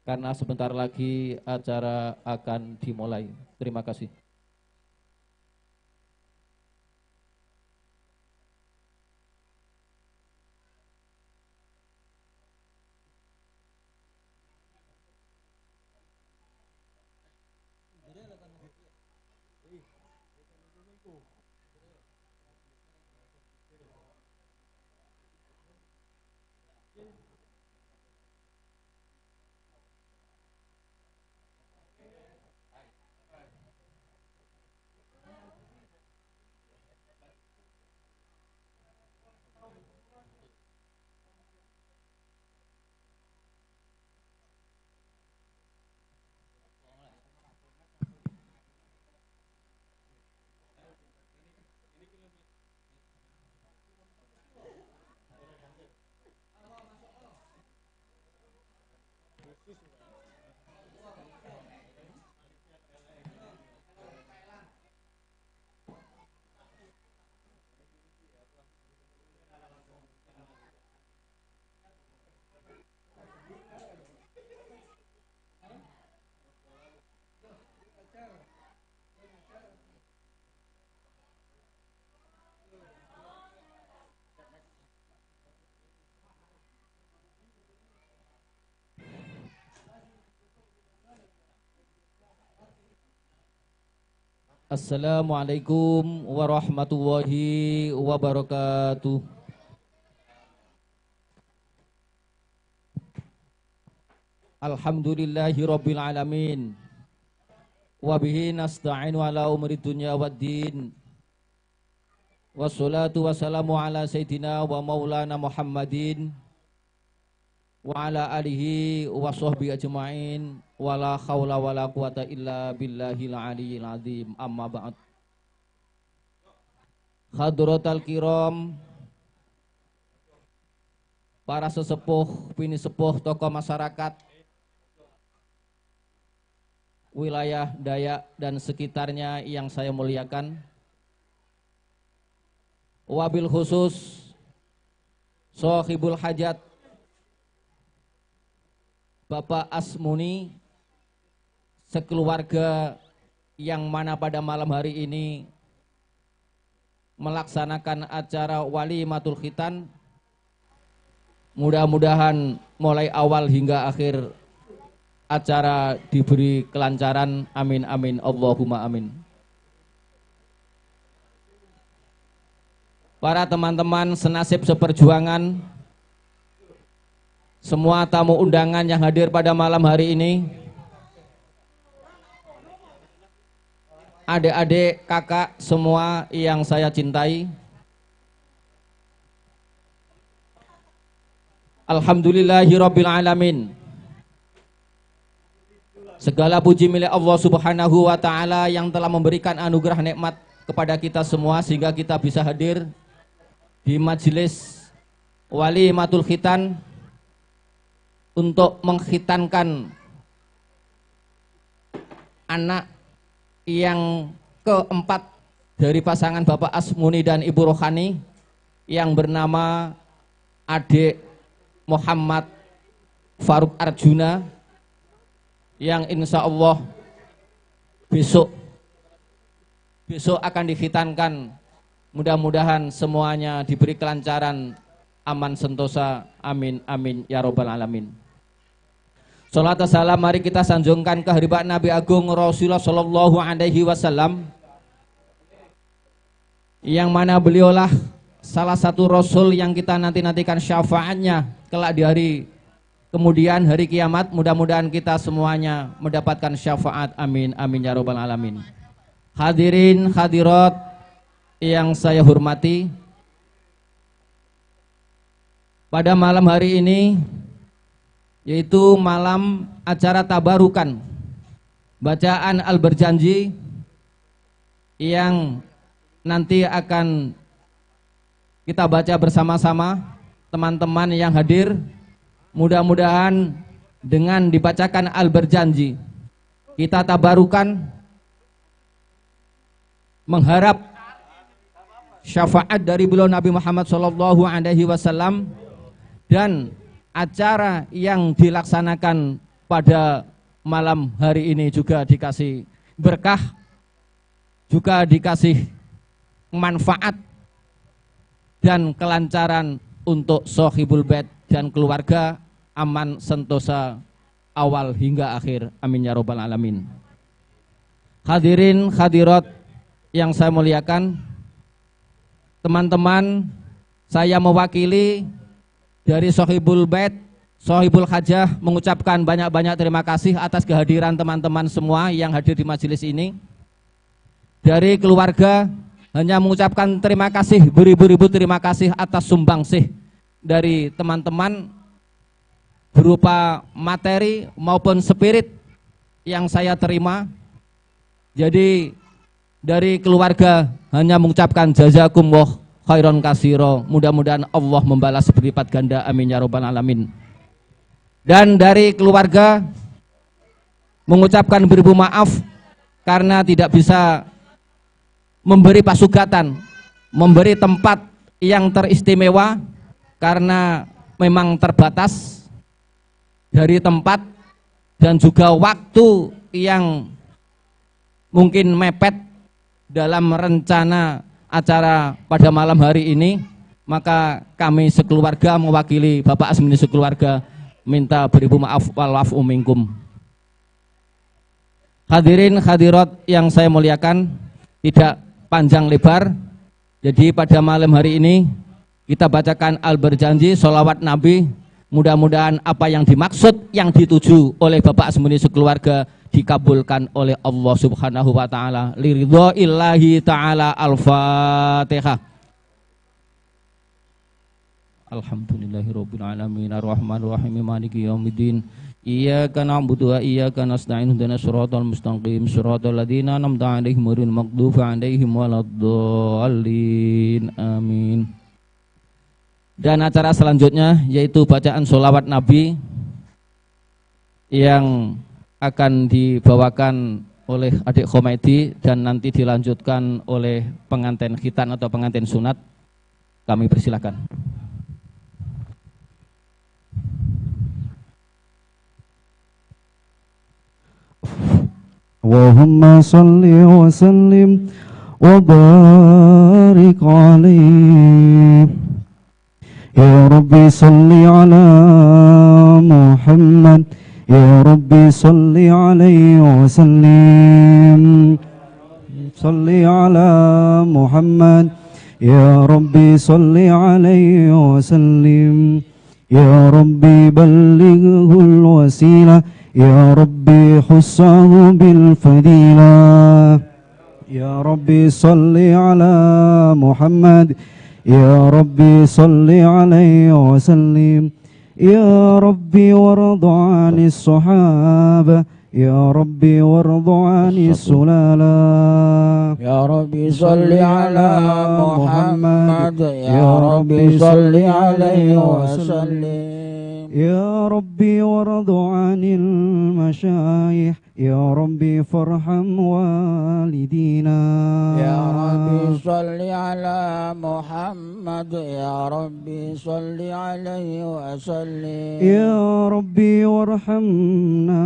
karena sebentar lagi acara akan dimulai. Terima kasih. Assalamualaikum warahmatullahi wabarakatuh. Alhamdulillahi rabbil alamin. Wabihi nasta'inu ala umuri dunya waddin. Wassalatu wassalamu ala sayyidina wa maulana Muhammadin wa ala alihi wa sahbihi ajma'in. Wala khawla wala quwata illa billahil aliyyil azim. Amma ba'd. Hadratal kiram, para sesepuh, pini sepuh, tokoh masyarakat wilayah Dayak dan sekitarnya yang saya muliakan, wabil khusus Sohibul Hajat Bapak Asmuni sekeluarga yang mana pada malam hari ini melaksanakan acara walimatul khitan. Mudah-mudahan mulai awal hingga akhir acara diberi kelancaran. Amin amin Allahumma amin. Para teman-teman senasib seperjuangan, semua tamu undangan yang hadir pada malam hari ini, adik-adik, kakak semua yang saya cintai, alhamdulillahirabbil alamin. Segala puji milik Allah Subhanahu wa taala yang telah memberikan anugerah nikmat kepada kita semua sehingga kita bisa hadir di majelis walimatul khitan untuk mengkhitankan anak yang keempat dari pasangan Bapak Asmuni dan Ibu Rohani yang bernama Adik Muhammad Faruk Arjuna, yang insya Allah besok akan dikhitankan. Mudah-mudahan semuanya diberi kelancaran, aman sentosa, amin amin ya robbal alamin. Salat salam mari kita sanjungkan ke hadirat Nabi Agung Rasulullah Shallallahu Alaihi Wasallam, yang mana beliaulah salah satu rasul yang kita nanti-nantikan syafaatnya kelak di hari kemudian hari kiamat. Mudah-mudahan kita semuanya mendapatkan syafaat, amin amin ya robbal alamin. Hadirin hadirat yang saya hormati, pada malam hari ini yaitu malam acara tabarukan bacaan Al-Berjanji yang nanti akan kita baca bersama-sama teman-teman yang hadir. Mudah-mudahan dengan dibacakan Al-Berjanji kita tabarukan, mengharap syafaat dari beliau Nabi Muhammad Shallallahu Alaihi Wasallam, dan acara yang dilaksanakan pada malam hari ini juga dikasih berkah, juga dikasih manfaat dan kelancaran untuk Shohibul Bait dan keluarga, aman sentosa awal hingga akhir. Amin ya robbal alamin. Hadirin hadirat yang saya muliakan, teman-teman, saya mewakili dari Shohibul Bait, Shohibul Hajah mengucapkan banyak-banyak terima kasih atas kehadiran teman-teman semua yang hadir di majelis ini. Dari keluarga hanya mengucapkan terima kasih, beribu-ribu terima kasih atas sumbangsih dari teman-teman berupa materi maupun spirit yang saya terima. Jadi dari keluarga hanya mengucapkan jazakumullah khairan kasiro. Mudah-mudahan Allah membalas berlipat ganda. Amin ya robbal alamin. Dan dari keluarga mengucapkan beribu maaf karena tidak bisa memberi pasugatan, memberi tempat yang teristimewa karena memang terbatas dari tempat dan juga waktu yang mungkin mepet dalam rencana acara pada malam hari ini. Maka kami sekeluarga mewakili Bapak Asmini sekeluarga minta beribu maaf wal afu minkum. Hadirin hadirat yang saya muliakan, tidak panjang lebar. Jadi pada malam hari ini kita bacakan al-berjanji sholawat Nabi. Mudah-mudahan apa yang dimaksud, yang dituju oleh Bapak Asmini sekeluarga dikabulkan oleh Allah Subhanahu wa taala. Liridho illahi taala. Al-Fatihah. Alhamdulillahirabbil alamin arrahmanir rahim maliki yaumiddin. Iyyaka na'budu wa iyyaka nasta'in ihdinas siratal mustaqim siratal ladzina an'amta 'alaihim ghairil maghdubi 'alaihim waladdallin. Amin. Dan acara selanjutnya yaitu bacaan sholawat Nabi yang akan dibawakan oleh adik Khomaidi dan nanti dilanjutkan oleh pengantin khitan atau pengantin sunat. Kami persilakan. Allahumma salli wa sallim wa barik alaihi. Ya Rabbi salli ala Muhammad. Ya Rabbi salli alaihi wa sallim. Salli ala Muhammad. Ya Rabbi salli alaihi wa sallim. Ya Rabbi ballighul wasilah. Ya Rabbi khussahu bil fadilah. Ya Rabbi salli ala Muhammad. Ya Rabbi salli alaihi wa sallim. Ya Rabbi warda 'anis sahaba. Ya Rabbi warda 'anis sulala. Ya Rabbi salli ala Muhammad. Ya Rabbi salli alaihi wa sallim. Ya Rabbi warda 'anil masyayikh. Ya Rabbi farham walidina. Ya Rabbi salli ala Muhammad. Ya Rabbi salli alaihi wa sallim. Ya Rabbi warhamna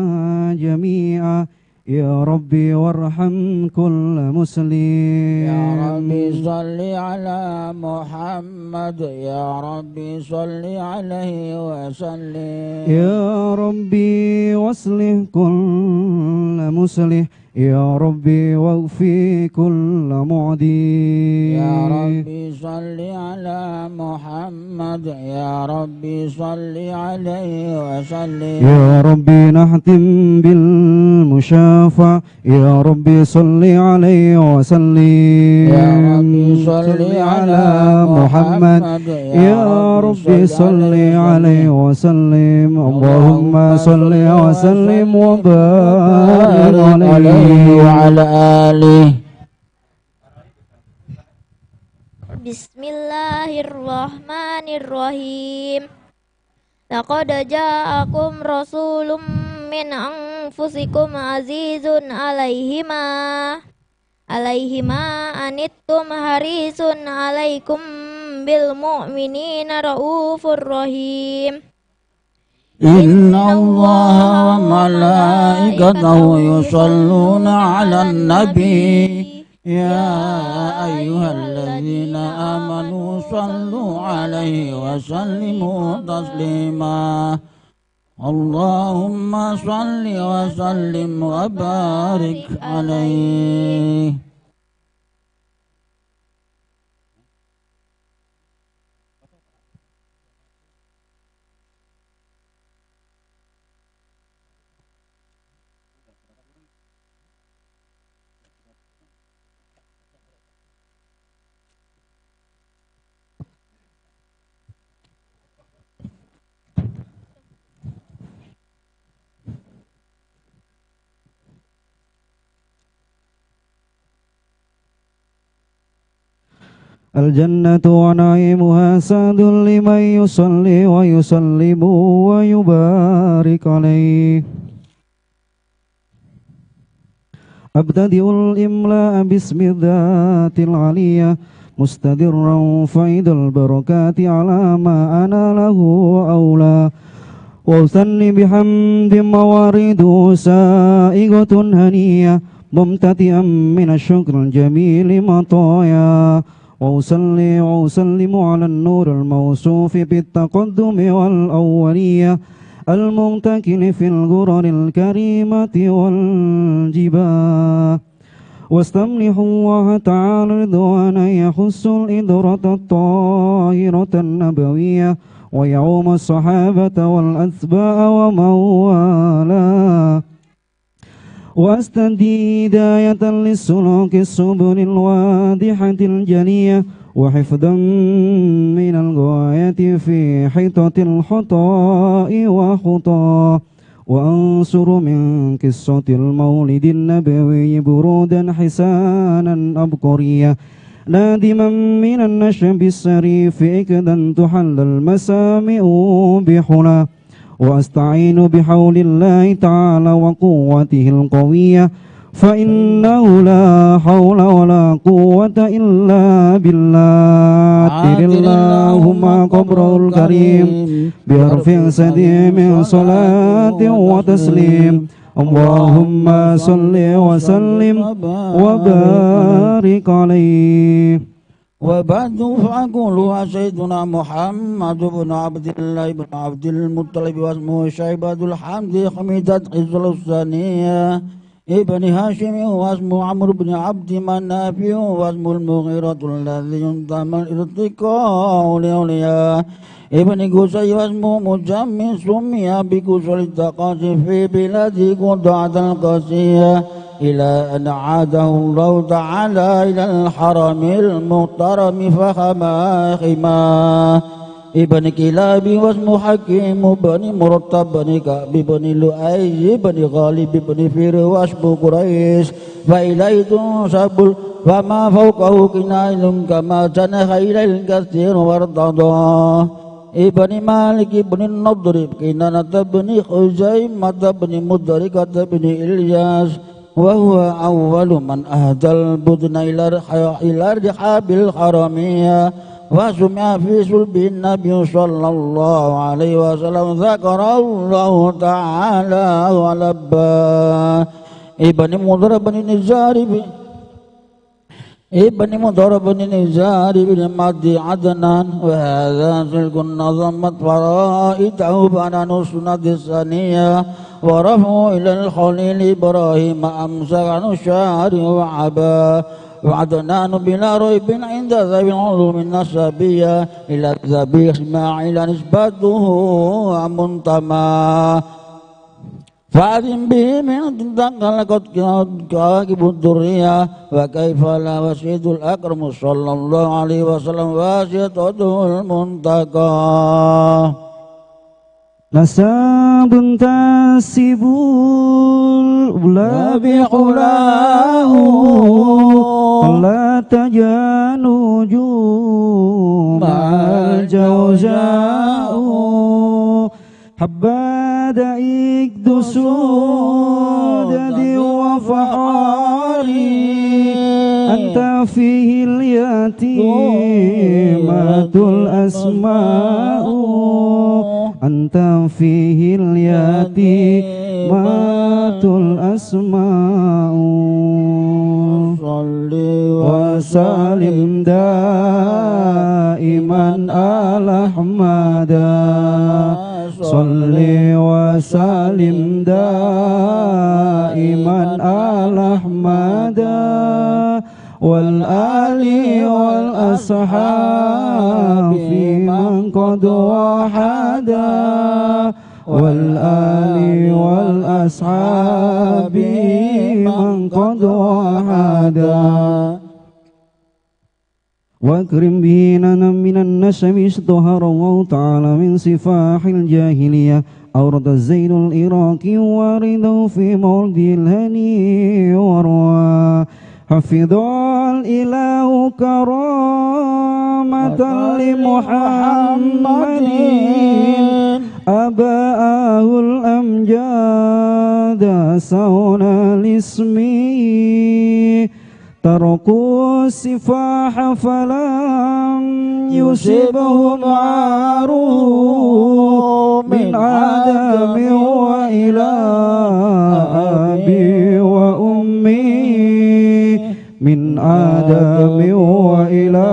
jami'a. Ya Rabbi warham kull muslim. Ya Rabbi salli ala Muhammad. Ya Rabbi salli alaihi wa sallim. Ya Rabbi waslih kull muslih. Ya Rabbi waghfi kull mu'di. Ya Rabbi salli ala Muhammad. Ya Rabbi salli alaihi wa sallim. Ya Rabbi nahtim bil musyafa. Ya Rabbi salli alaihi wa sallim. Ya Rabbi salli ala Muhammad. Ya Rabbi salli alaihi wa sallim. Allahumma salli wa sallim wa barik alaihi wa ala alihi. Bismillahirrahmanirrahim. Laqad ja'akum rasulun min anfusikum azizun alaihima anittum harisun alaikum bil mu'minina raufur rahim. Inna Allaha wa وملائكته يصلون على النبي يا أيها الذين آمنوا صلوا عليه وسلموا تسليما. اللهم صل وسلم وبارك عليه. الجنة ونعيمها سعد لمن يصلي ويسلم ويبارك عليه. أبتدئ الإملاء باسم الذات العلية مستدرا فيض البركات على ما أنا له أولى، وأثني بحمد موارده سائغة هنية ممتطئا من الشكر الجميل مطايا، وأصلي وأسلم على النور الموصوف بالتقدم والأولية المنتقل في الغرر الكريمة والجباه، واستمنح الله تعالى رضوانا يخص الإدرة الطاهرة النبوية ويعوم الصحابة والأتباع ومن والاه، واستهدي هداية للسلوك السبل الواضحة الجلية، وحفظا من الغاية في حيطة الخطأ وخطأ، وأنصر من قصة المولد النبوي برودا حسانا أبقريا نادما من النشب السريف إكدا تحل المسامع بحلا، وأستعين بحول الله تعالى وقوته القوية فإنه لا حول ولا قوة إلا بالله. اللهم قبره الكريم بحرف سديم صلاة وتسليم. اللهم صل وسلم وبارك عليه. وبعد فأقول سيدنا محمد بن عبد الله بن عبد المطلب واسمه شيبة الحمد حميدة عزل الثانية ابن هاشم واسمه عمرو بن عبد مناف واسمه المغيرة الذي ينتمى الارتقاء لأولياء ابن قصي واسمه مجمع سمي بقصي التقاصي في بلاد قضاعة القاسية إلى أن عاده الله تعالى إلى الحرم المحترم فخما خما. ابن كلاب واسمه حكيم بن مرتب بن كعب بن لؤي بن غالب بن فير واسمه قريش فإليه تنسب فما فوقه كنائل كما جنح إلى الكثير وارتضى. ابن مالك بن النضر كنانة بن خزيمة بن مدركة بن إلياس وهو أول من أهدى البدن إلى الرحاب الحرمية وسمع في صلب النبي صلى الله عليه وسلم ذكر الله تعالى ولبى. ابن مضر بن نزار ابن مضر بن نزار بن مدي عدنان وهذا سلك نظمت فرائده بنان السنة الثانية ورفعوا إلى الخليل إبراهيم أمسك عن الشعر وعبا. وعدنان بلا ريب عند ذوي العلوم النسبية إلى الذبيح إسماعيل نسبته منتمى. فأذن به من تنقلقت كواكب الذرية وكيف لا وسيد الأكرم صلى الله عليه وسلم واسطته المنتقى. نساب تنسب الأولى بحلاه لا تجا نجوم الجوزاء حباد إكد سودد وفحاري أنت فيه اليتيمة الأسماء أنت فيه اليتيمة الأسماء. صل وسلم دائما على أحمد. صل وسلم دائما على أحمد والآل والأصحاب من قد وحدا. والآل والأصحاب من قد وحدا. واكرم به من النسب اشتهر الله تعالى من سفاح الجاهلية. أورد الزين العراقي وارده في مولد الهني وروى. حفظ الإله كرامة لمحمد أباءه الأمجاد سونا لاسمه. تركوا السفاح فلم يصبهم عار من عدم وإلى أبي وأمي. من آدم وإلى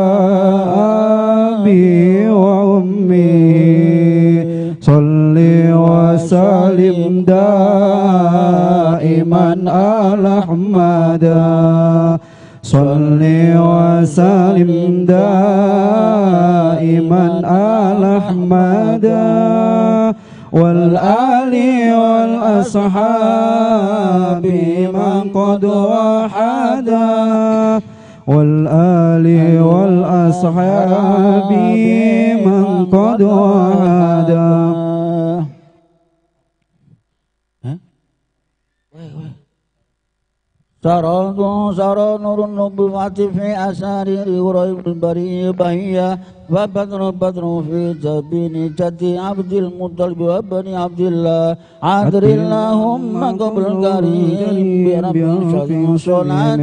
أبي وأمي. صل وسلم دائما على أحمد. صل وسلم دائما على أحمد والآل والأصحاب من قد وحدا. والآل والأصحاب من قد وحدا. سرى نور النبوة في أسارير غريب البري بهية وبدر بدر في جبين جدي عبد المطلب وبني عبد الله. عذر اللهم قبل الكريم برب صلاة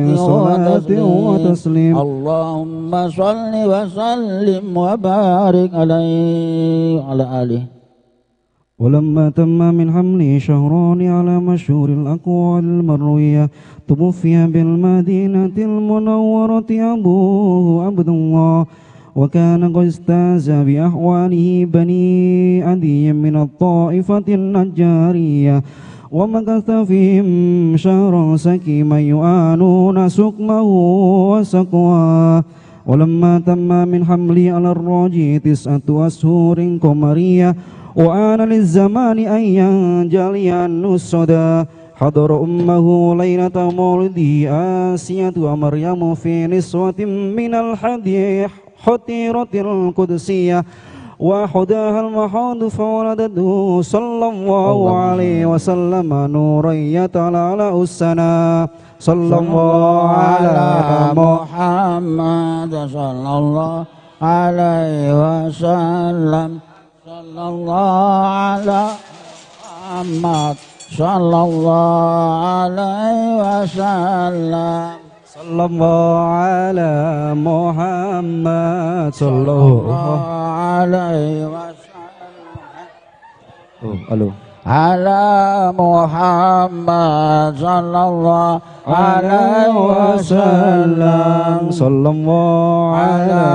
وتسليم. اللهم صل وسلم وبارك عليه وعلى آله. ولما تم من حمله شهران على مشهور الأقوال المروية توفي بالمدينة المنورة أبوه عبد الله. وكان قد استاز بأحواله بني عدي من الطائفة النجارية ومكث فيهم شهرا سكيما يعانون سقمه وسقواه. ولما تم من حمله على الراجي 9 أشهر قمرية وآن للزمان أن ينجلي النسدا. حضر أمه ليلة مولده آسية ومريم في نسوة من الحتيرة القدسية وحداها المحاض فولدته صلى الله عليه وسلم نورا يتلألأ السنا. صلى الله على محمد صلى الله عليه وسلم. صلى الله على محمد صلى الله عليه وسلم. صلى الله على محمد صلى الله عليه وسلم. ألو على محمد صلى الله عليه وسلم. صلى الله على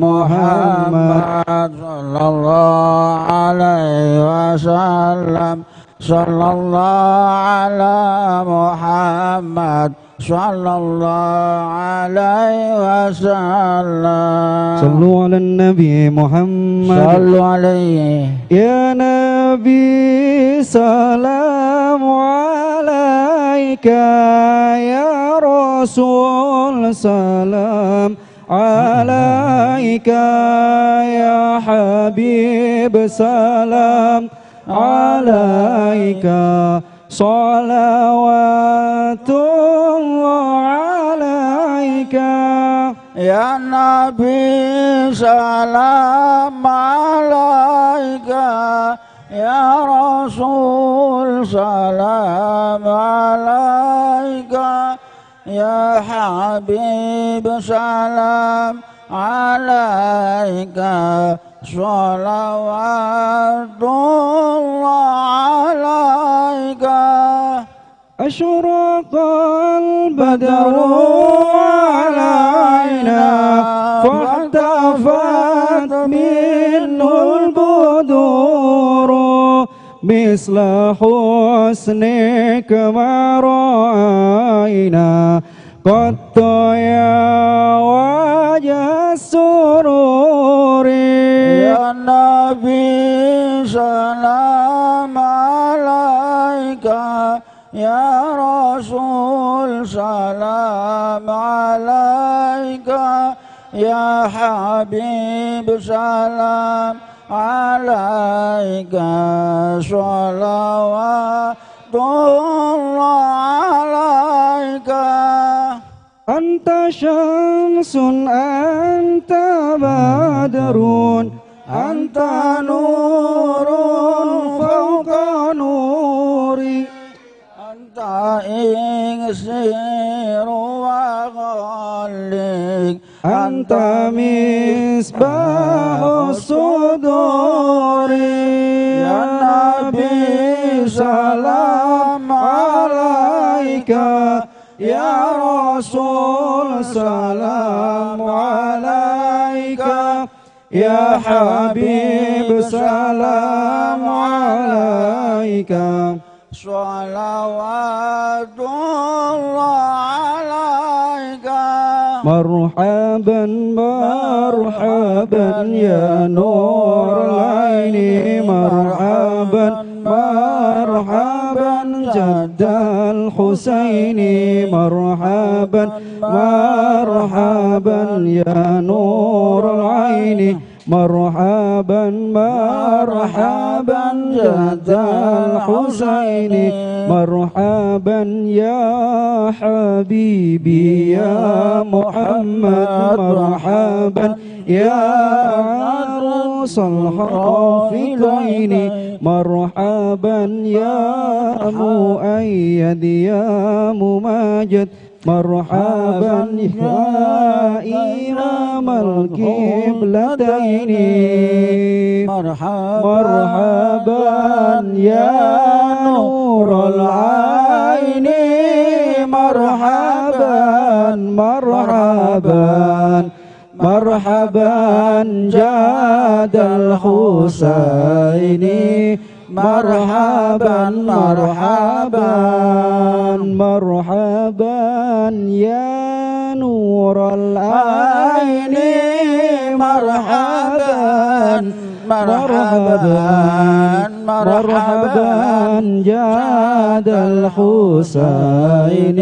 محمد صلى الله عليه وسلم. صلى الله على محمد صلى الله عليه وسلم. صلوا على النبي محمد صلوا عليه. يا نبي سلام عليك يا رسول سلام عليك يا حبيب سلام عليك صلوات الله عليك يا نبي سلام عليك يا رسول سلام عليك يا حبيب سلام عليك صلوات الله عليك. أشرق البدر علينا فاختفت منه البدور مثل حسنك ما رأينا قط يا وجه السرور. يا نبي سلام عليك، يا رسول سلام عليك، يا حبيب سلام عليك، صلوات الله عليك. أنت شمس أنت بدر أنت نور فوق نوري أنت إكسير وغلق أنت مصباح الصدور. يا نبي سلام عليك، يا رسول سلام عليك، يا حبيب سلام عليك، صلوات الله عليك. مرحبا مرحبا يا نور العين، مرحبا مرحبا جد الحسين، مرحبا مرحبا يا نور العين، مرحبا مرحبا جد الحسين، مرحبا يا حبيبي يا محمد، مرحبا يا عروس الحافظين، مرحبا يا مؤيد يا مماجد، مرحبا يا إمام القبلتين، مرحبا يا نور العين، مرحبا مرحبا مرحبا جاد الحسين، مرحبا مرحبا مرحبا يا نور العين، مرحبا مرحبا مرحبا جاد الحسين،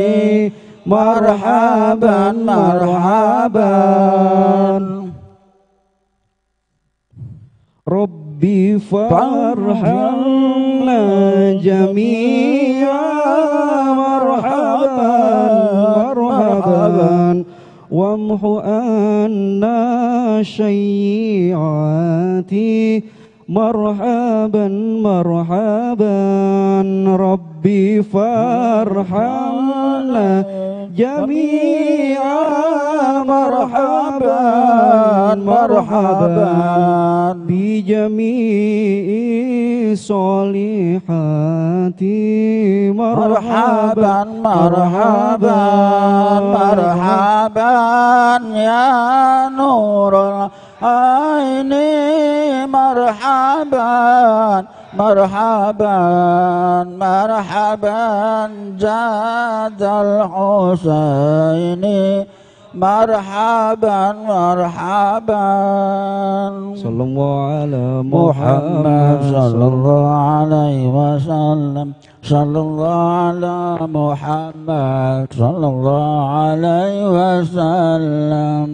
مرحبا مرحبا. ربي فارحمنا جميعا، مرحبا مرحبا، وامح عنا الشيعات، مرحبا مرحبا. ربي فارحمنا جميعا، مرحبا مرحبا، بجميع الصالحات، مرحبا مرحبا مرحبا يا نور العين، مرحبا مرحبا مرحبا جاد الحسين، مرحبا مرحبا. صلى الله على محمد صلى الله عليه وسلم، صلى الله على محمد صلى الله عليه وسلم.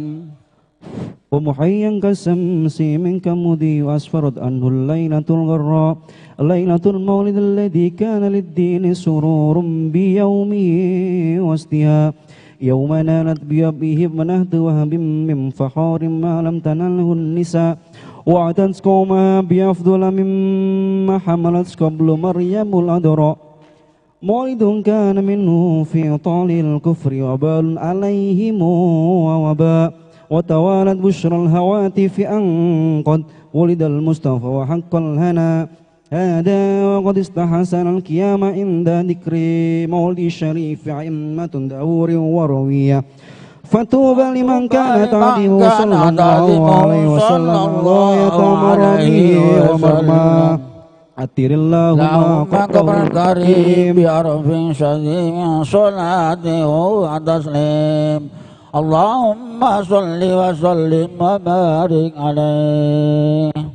ومحيا كالشمس منك مضي، وأسفرت عنه الليلة الغراء، ليلة المولد الذي كان للدين سرور بيومه وازدهاء، يوم نالت بأبيه ابنة وهب من فخار ما لم تنله النساء، وأعتت قومها بأفضل مما حملت قبل مريم العذراء، مولد كان منه في طال الكفر وبال عليهم ووباء، وتوالت بشرى الهواتف أن قد ولد المصطفى وحق الهنا. هذا وقد استحسن القيام عند ذكر مولد الشريف أئمة دور وروية. فطوبى لمن كان تعظيمه صلى الله عليه وسلم غاية مرامه ومرماه. أتر اللهم قبر الكريم بعرف شديد صلاته وتسليم. اللهم صل وسلم وبارك عليه.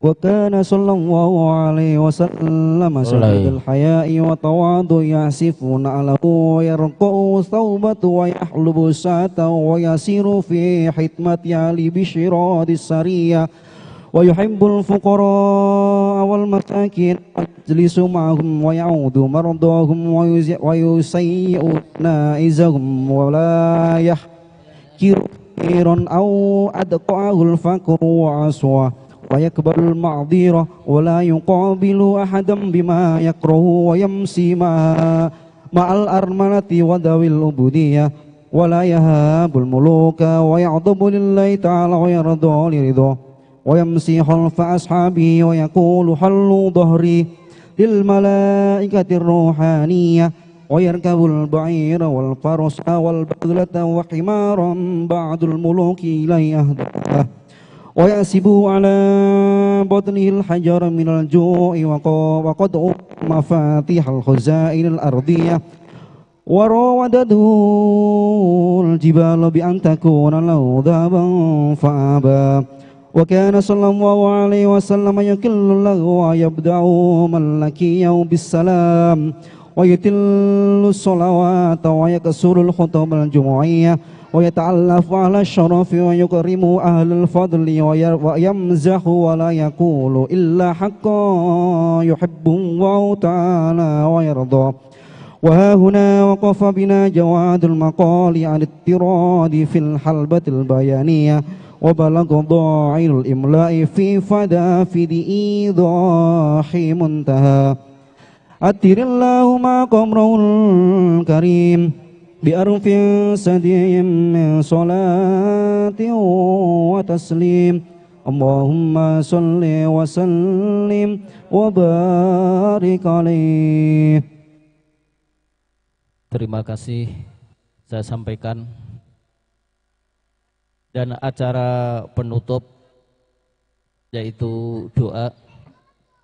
وكان صلى الله عليه وسلم سيد الحياء وتواضع يعسفون له ويرقع ثوبته ويحلب ساته ويسير في حكمة علي بشراد السرية ويحب الفقراء والمساكين ويجلس معهم ويعود مرضاهم ويسيء نائزهم ولا يحكر أو أدقعه الفقر وعسوه ويقبل المعذرة ولا يقابل أحدا بما يكره ويمشي مع الأرملة وذوي العبودية ولا يهاب الملوك ويعضب لله تعالى ويرضى لرضاه ويمشي خلف أصحابه ويقول حلوا ظهري للملائكة الروحانية ويركب البعير والفرس والبغلة وحمارا بعض الملوك إليه أهداه ويأسب على بطنه الحجر من الجوع وقد مفاتيح الخزائن الأرضية وراودته الجبال بأن تكون له ذهبا فأبى. وكان صلى الله عليه وسلم يكل له ويبدأ من لقيه بالسلام ويتل الصلوات ويكسر الخطب الجمعية ويتعلف على الشرف ويكرم أهل الفضل ويمزح ولا يقول إلا حقا يحب الله تعالى ويرضى. وها هنا وقف بنا جواد المقال عن اضطراد في الحلبة البيانية وبلغ ضاعل الإملاء في فدافد إيضاح منتهى. أتر اللهم قمره الكريم بأرف سديم من صلاة وتسليم. اللهم صل وسلم وبارك عليه. Terima kasih saya sampaikan. Dan acara penutup yaitu doa.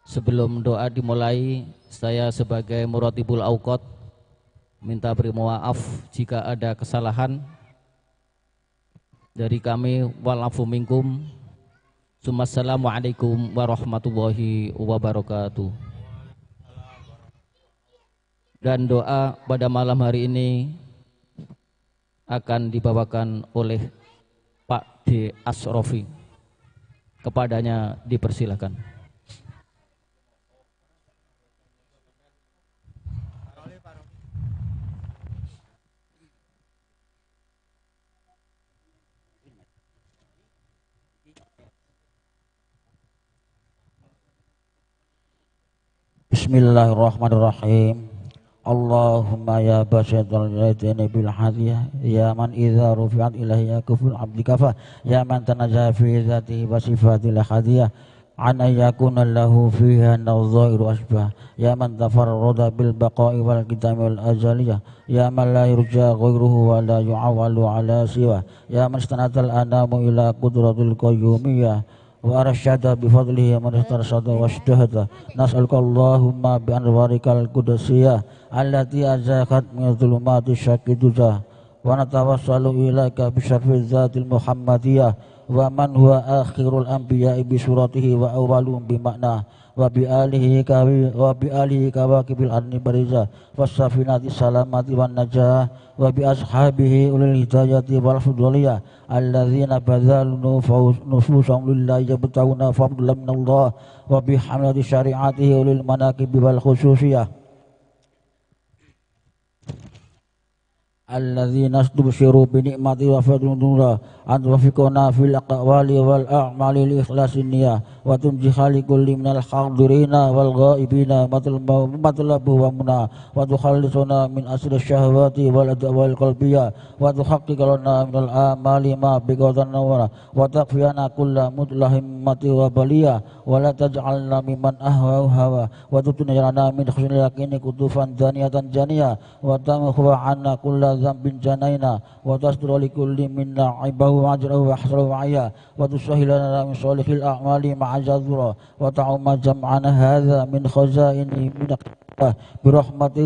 Sebelum doa dimulai, saya sebagai Muratibul Awqat minta beri maaf jika ada kesalahan dari kami. Walafu minkum. Assalamualaikum warahmatullahi wabarakatuh. Dan doa pada malam hari ini akan dibawakan oleh Pak D. Asrofi. Kepadanya dipersilakan. Bismillahirrahmanirrahim. Allahumma ya basital yadaini bil hadiyah ya man idza rufi'at ilaihi kuful abdi kafa ya man tanajaha fi dzatihi wa sifatil hadiyah an yakuna lahu fiha nadhairu asbah ya man tafarrada bil baqa'i wal qidami wal azaliyah ya man la yurja ghairuhu wa la yu'awwalu ala siwa ya man istanatal anamu ila qudratil qayyumiyyah wa arsyada bi fadlihi man istarsada washtahada. Nas'aluka Allahumma bi anwarikal qudsiyah allati azaqat min dhulumati syakki duja wa natawassalu ilaika bi syarfi dzatil muhammadiyah wa man huwa akhirul anbiya'i bi suratihi wa awwalum bi ma'na wa bi alihi kawakibil arni bariza wassafinati salamati wan najah wa bi ashabihi ulil hidayati wal fuduliyah alladzina badzalu nufusahum lillahi yabtaguna fadlan minallah wa bi hamlati syari'atihi ulil manaqibi wal khususiyah alladzina astubshiru bi ni'mati wa fadlillah an tuwaffiquna fil aqwali wal a'mali li ikhlasin niyyah وتنجح لكل من الحاضرين والغائبين مطلب ومنى وتخلصنا من أسر الشهوات والأدواء القلبية وتحقق لنا من الآمال ما بقدرنا وتكفينا كل متلهمة وبلية ولا تجعلنا ممن أهوى هوى وتتنجنا من خشن اليقين كتوفا دانية جانية وتمحو عنا كل ذنب جنينا وتستر لكل منا عيبه وأجره وحسره وعيا وتسهل لنا من صالح الأعمال مع جذره وتعم جمعنا هذا من خزائن من برحمته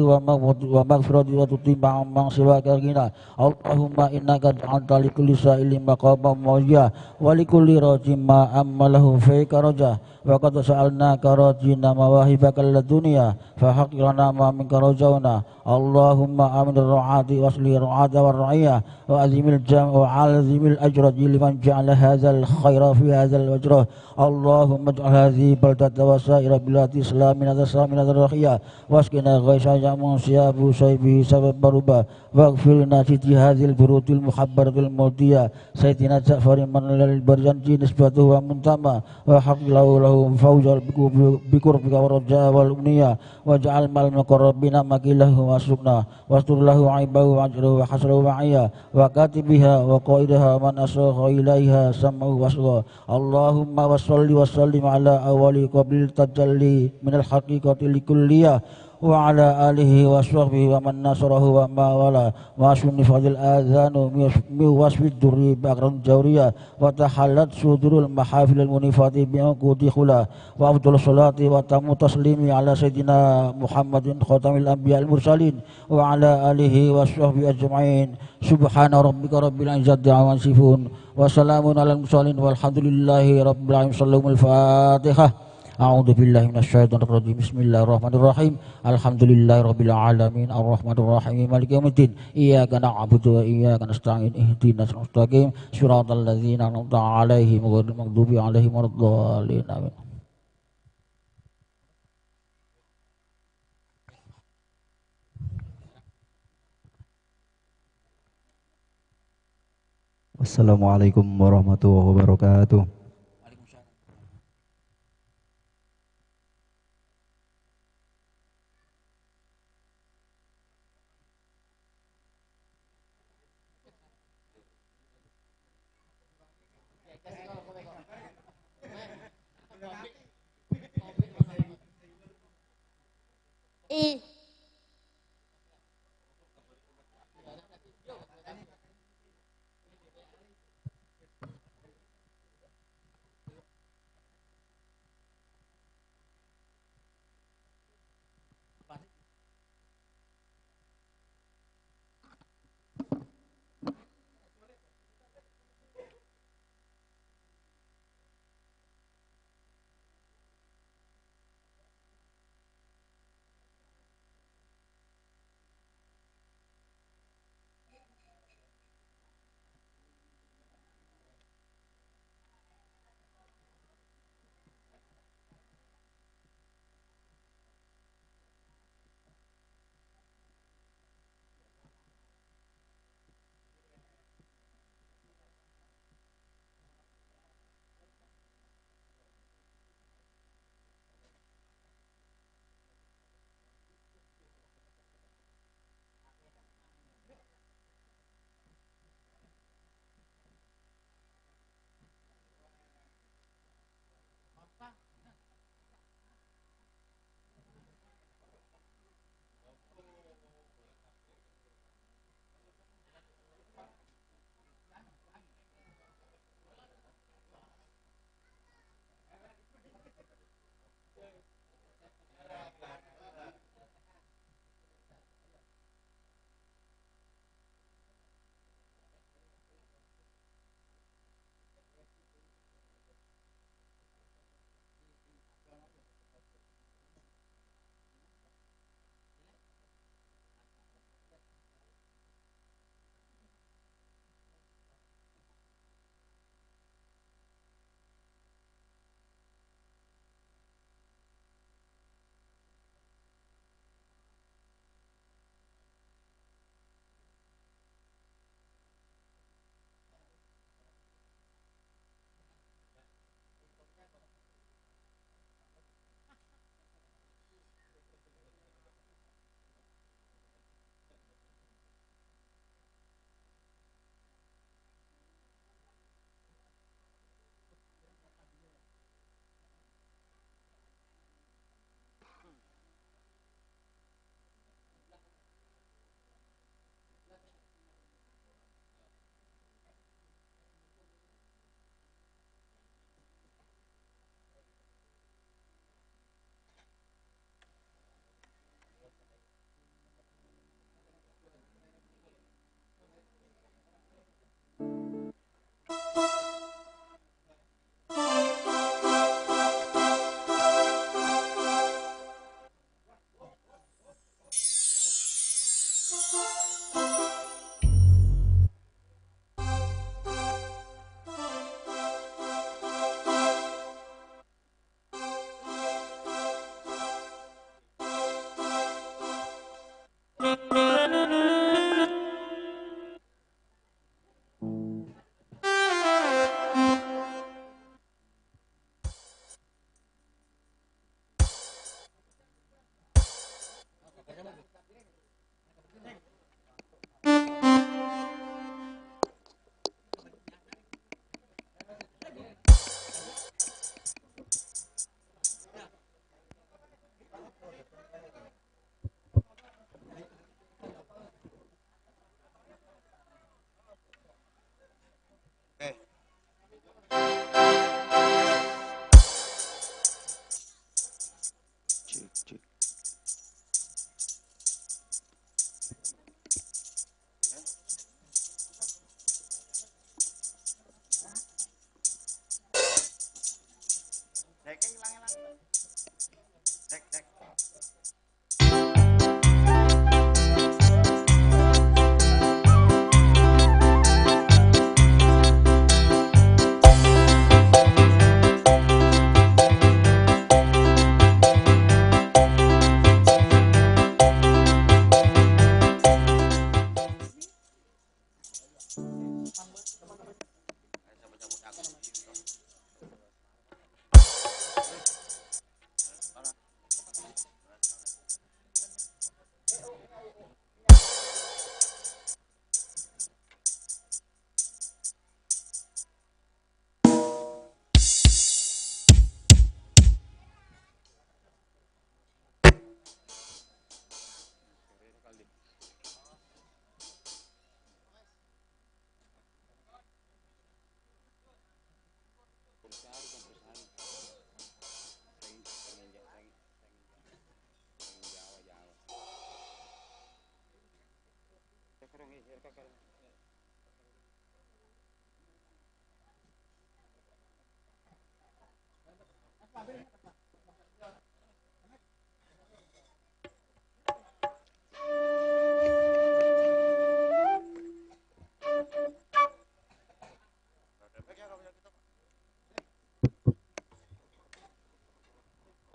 ومغفرته وتطيب عمن سواك غنى اللهم إنك جعلت لكل سائل مقاما مرجا ولكل راج ما أمله فيك رجا وقد سألناك راجينا مواهبك الدنيا فحق لنا ما منك رجونا اللهم آمن الرعاة واصلح الرعاة والرعية وأعظم الجمع وعظم الأجر لمن جعل هذا الخير في هذا الوجر اللهم اجعل هذه بلدة وسائر بلاد إسلامنا سامنا الرخية واسقنا غيثا يعم ثياب شيبه سبب ربا واغفر لنا في هذه البروت المحبرة الموتية سيدنا جعفر من للبرزنجي نسبته ومنتمى وحق له له فوز بقربك والرجاء والأمنية واجعل مع المقربين مكيله وسكنا واستر له عيبه وأجره وحسره وعيا وكاتبها وقائدها من أسرغ إليها سمعه وصغى اللهم وصل وسلم على أول قبل التجلي من الحقيقة لكلية وعلى آله وصحبه ومن نصره وما ولا ما صنفت الآذان من وصف الدر بأقرن جورية وتحلت صدور المحافل المنيفة بعقود خلا وأفضل الصلاة وتم تسليم على سيدنا محمد خاتم الأنبياء المرسلين وعلى آله وصحبه أجمعين سبحان ربك رب العزة عما يصفون وسلام على المرسلين والحمد لله رب العالمين. صلوا الفاتحة. أعوذ بالله من الشيطان الرجيم. بسم الله الرحمن الرحيم. الحمد لله رب العالمين الرحمن الرحيم مالك يوم الدين إياك نعبد وإياك نستعين اهدنا الصراط المستقيم صراط الذين أنعمت عليهم غير المغضوب عليهم ولا الضالين. آمين. Wassalamualaikum warahmatullahi wabarakatuh. I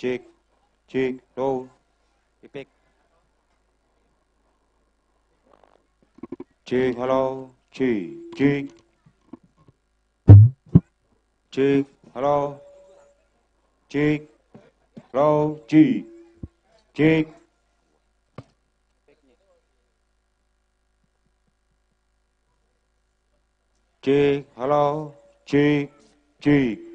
Cek, cek, low, ipik. Cek, halo, cek, cek. Cek, halo. Cek, low, cek, cek. Cek, halo, cek, cek.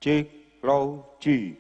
Cek, low, G.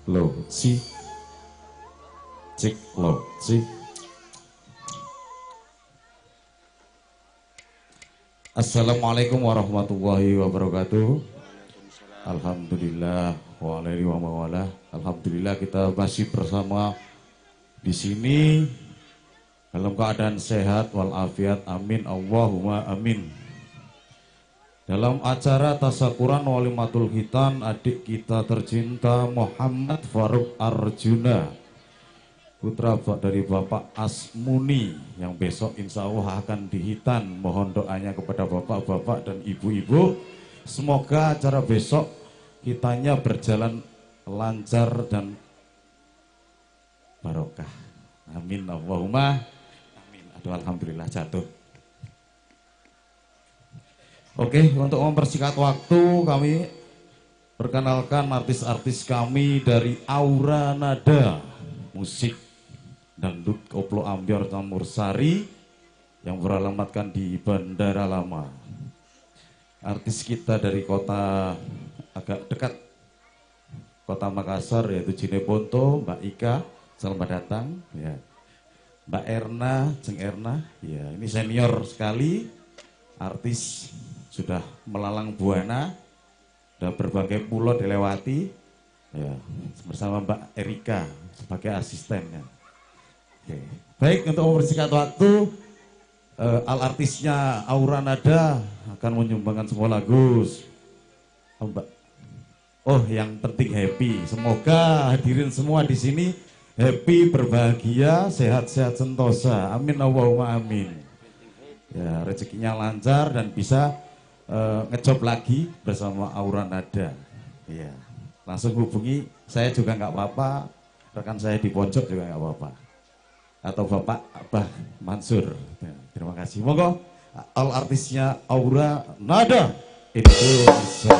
lo si cek lo si. Assalamualaikum warahmatullahi wabarakatuh. Alhamdulillah wa alaihi wa mawalah. Alhamdulillah kita masih bersama di sini dalam keadaan sehat walafiat. Amin Allahumma amin. Dalam acara tasakuran walimatul khitan adik kita tercinta Muhammad Faruk Arjuna, putra dari Bapak Asmuni, yang besok insya Allah akan dihitan. Mohon doanya kepada bapak-bapak dan ibu-ibu. Semoga acara besok kitanya berjalan lancar dan barokah. Amin Allahumma amin. Aduh, alhamdulillah jatuh. Oke, untuk mempersingkat waktu kami perkenalkan artis-artis kami dari Aura Nada Musik Dangdut Koplo Ambyar Campursari yang beralamatkan di Bandara Lama. Artis kita dari kota agak dekat kota Makassar, yaitu Jeneponto, Mbak Ika, selamat datang ya. Mbak Erna, Jeng Erna, ya ini senior sekali, artis sudah melalang buana, sudah berbagai pulau dilewati, ya, bersama Mbak Erika sebagai asistennya. Oke. Baik, untuk mempersingkat waktu, al artisnya Aura Nada akan menyumbangkan semua lagu. Oh, Mbak. Oh, yang penting happy. Semoga hadirin semua di sini happy, berbahagia, sehat-sehat sentosa. Amin Allahumma amin. Ya, rezekinya lancar dan bisa ngejob lagi bersama Aura Nada. Ya, langsung hubungi saya juga nggak apa-apa, rekan saya di pojok juga nggak apa-apa. Atau Bapak Abah Mansur. Ya, terima kasih. Monggo all artisnya Aura Nada Indonesia.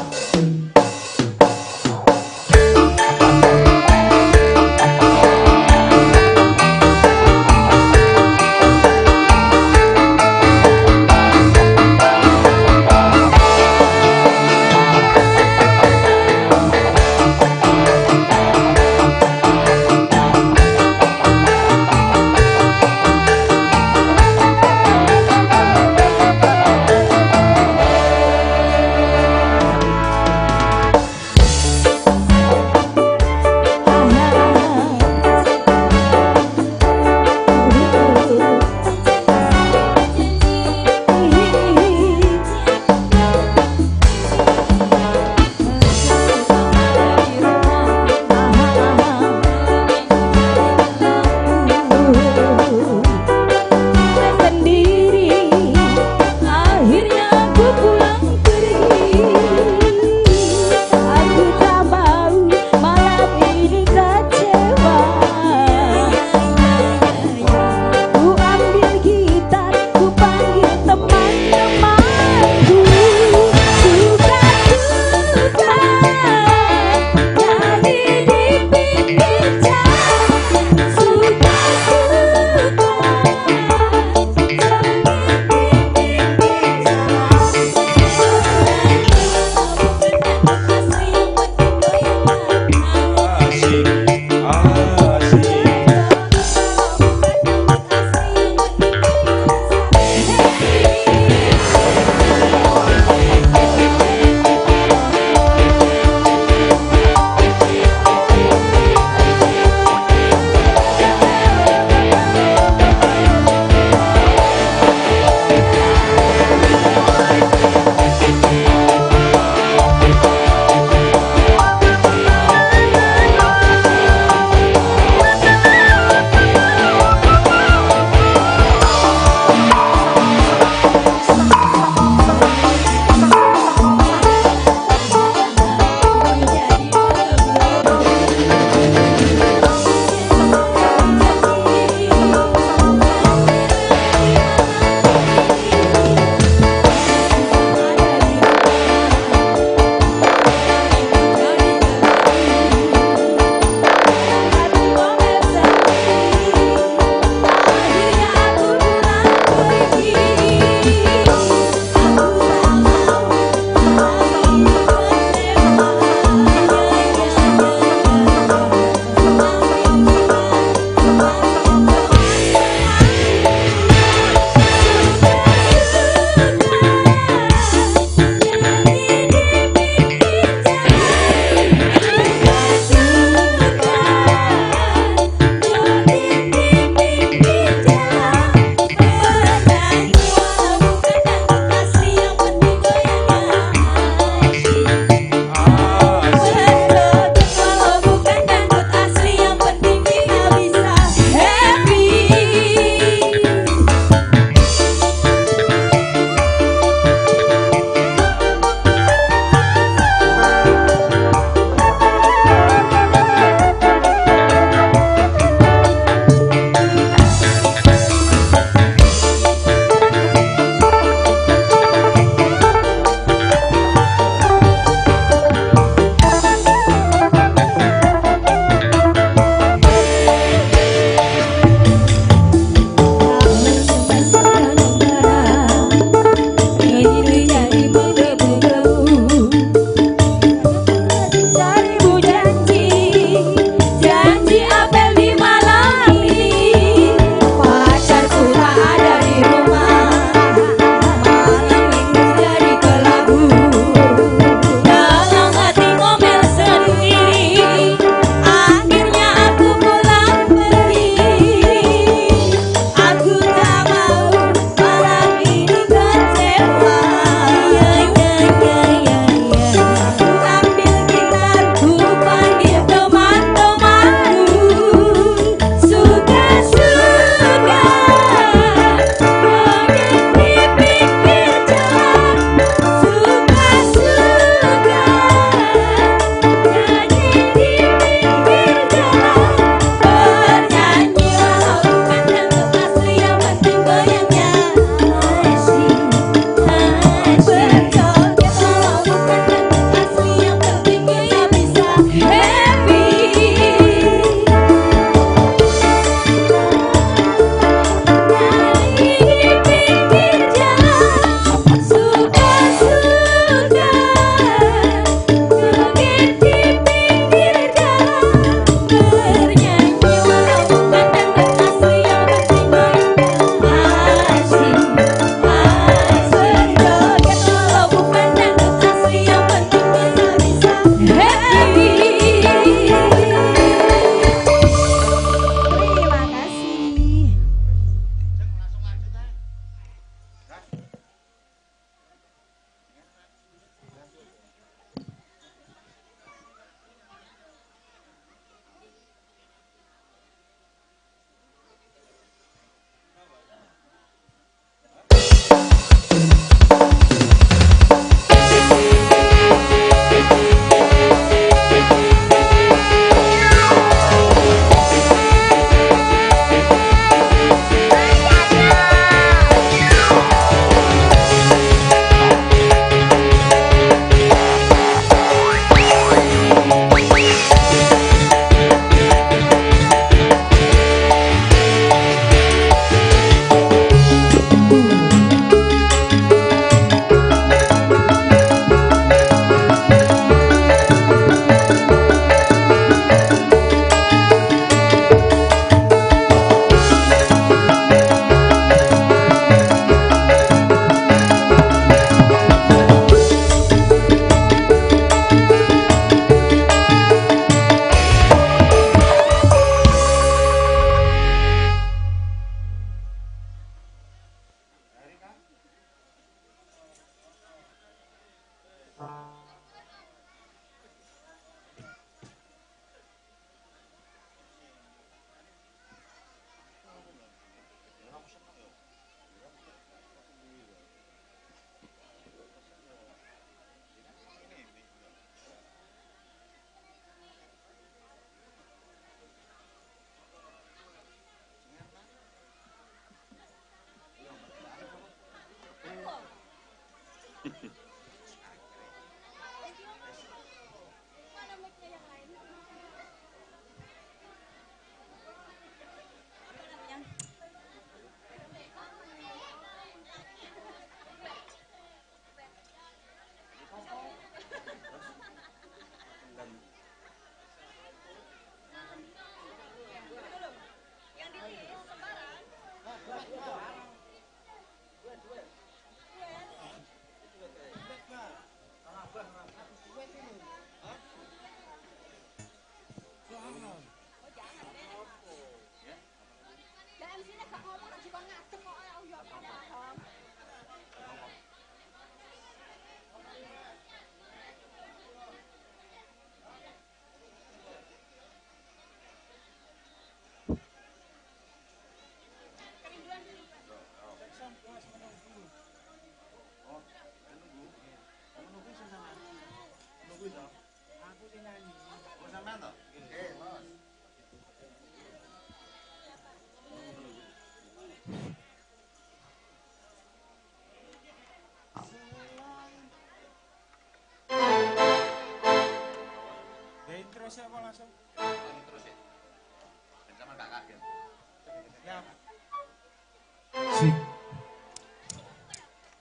Sik.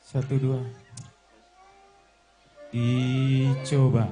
1, 2. Dicoba.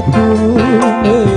Aku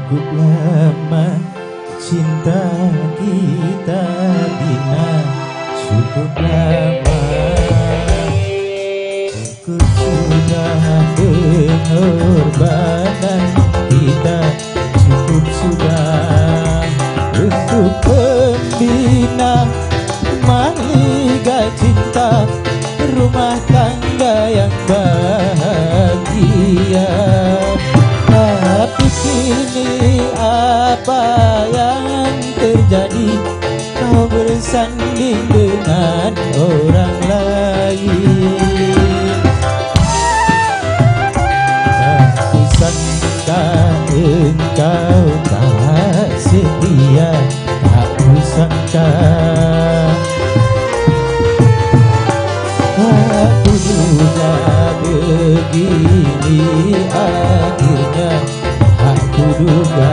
Cukup lama cinta kita bina, cukup lama, cukup sudah pengorbanan kita, cukup sudah untuk pembina mahligai cinta rumah tangga yang bahagia. Tapi kini apa yang terjadi? Kau bersanding dengan orang lain. Tak kusangka engkau tak setia, tak kusangka, tak kuduga begini akhirnya, tak kuduga.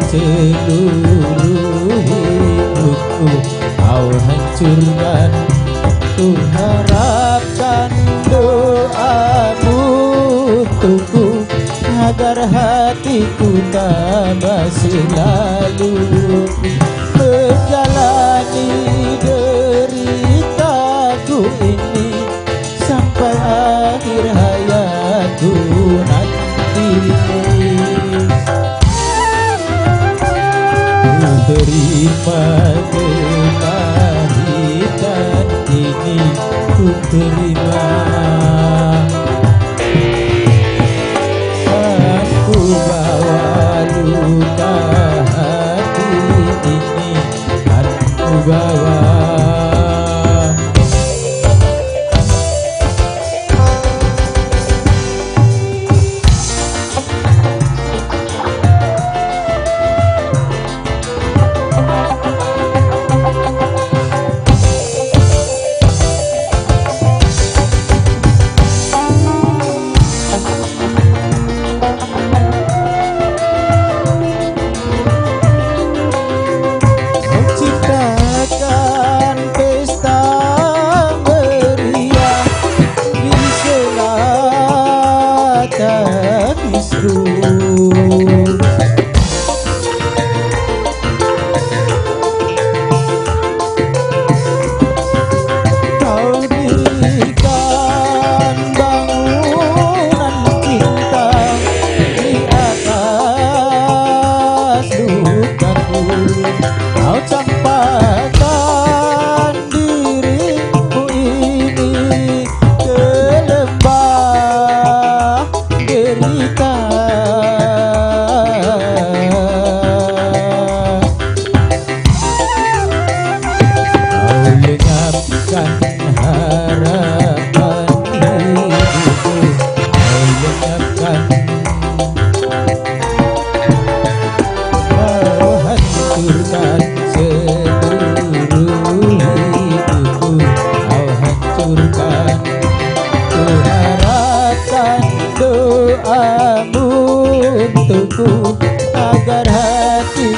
Seluruh hidupku kau hancurkan. Ku harapkan doamu untukku agar hatiku tabah selalu menjalani deritaku ini sampai akhir hayatku nanti. Terima kepahitan ini, ku terima. Aku bawa luka hati ini, aku bawa. Doamu untukku agar hati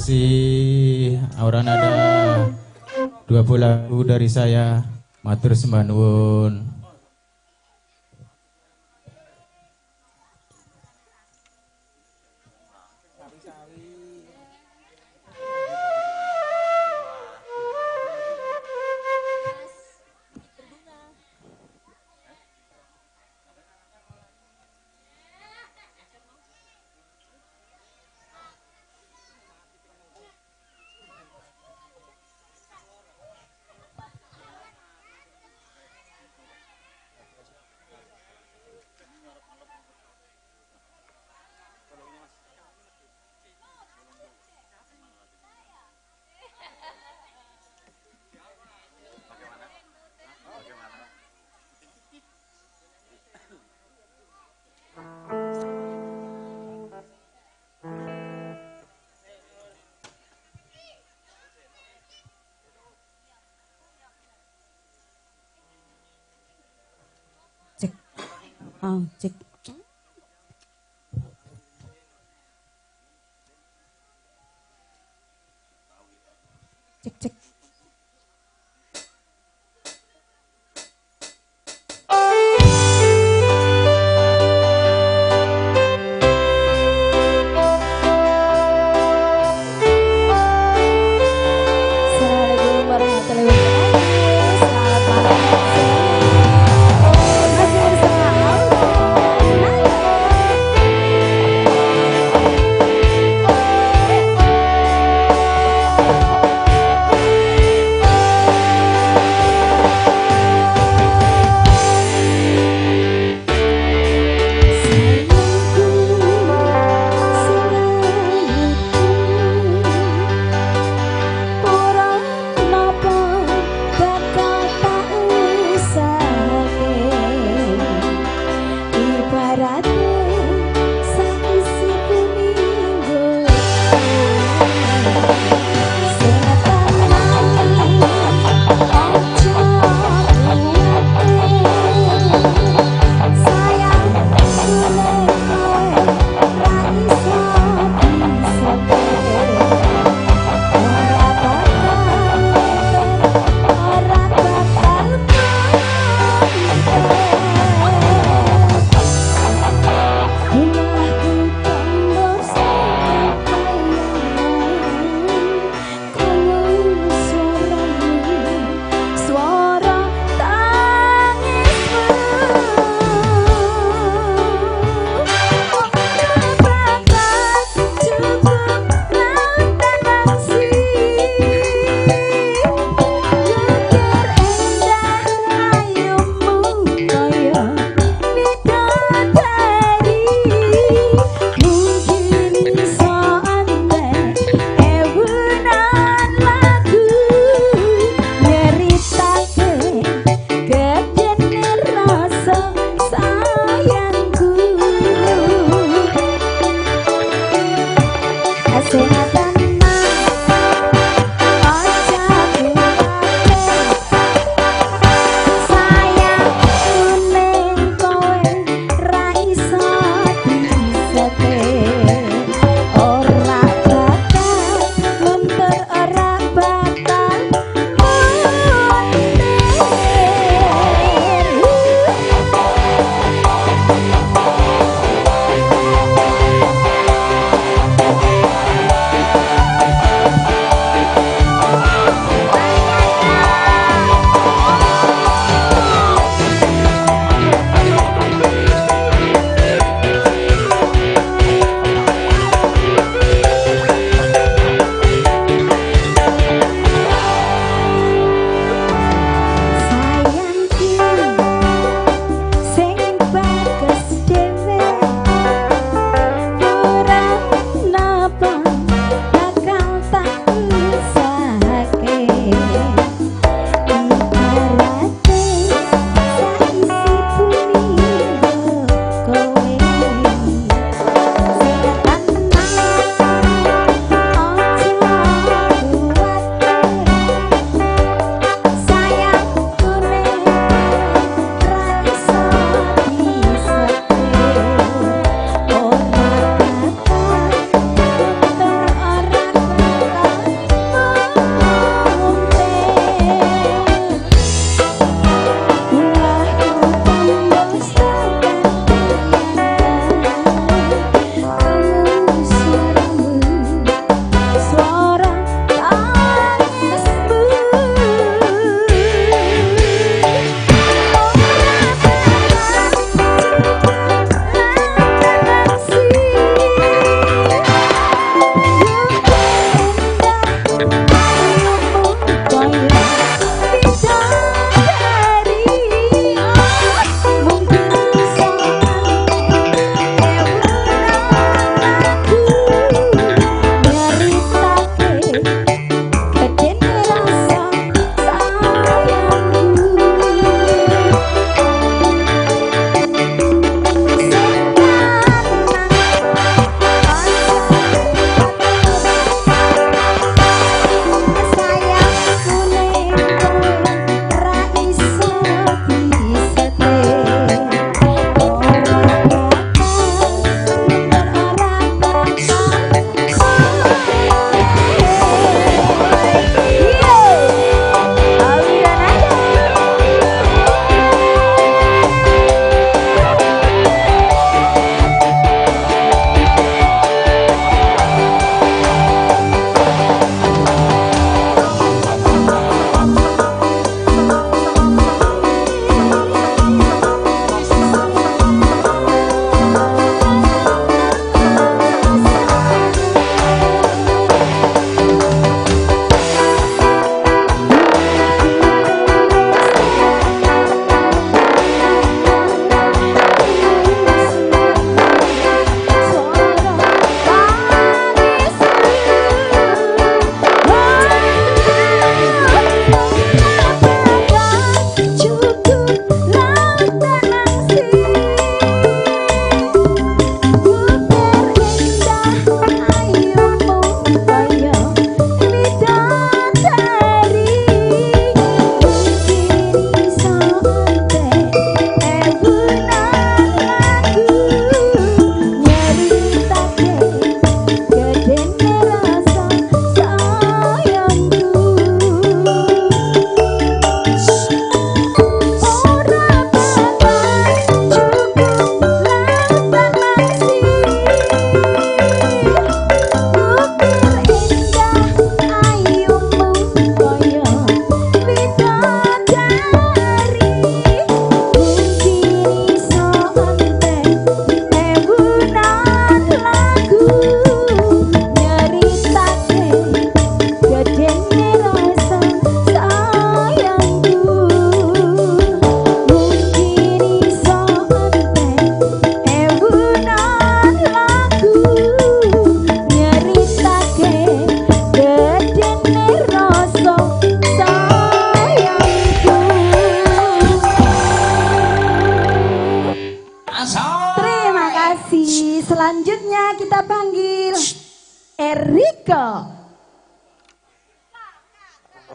kasih. Aura Nada. Dua bola lagu dari saya. Matur sembah nuwun. Oh, cek. Cek, cek. Assalamualaikum warahmatullahi wabarakatuh. Selamat malam semuanya. Masih bersama Aura.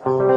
Membuka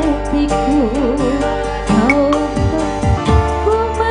hatiku, kau ku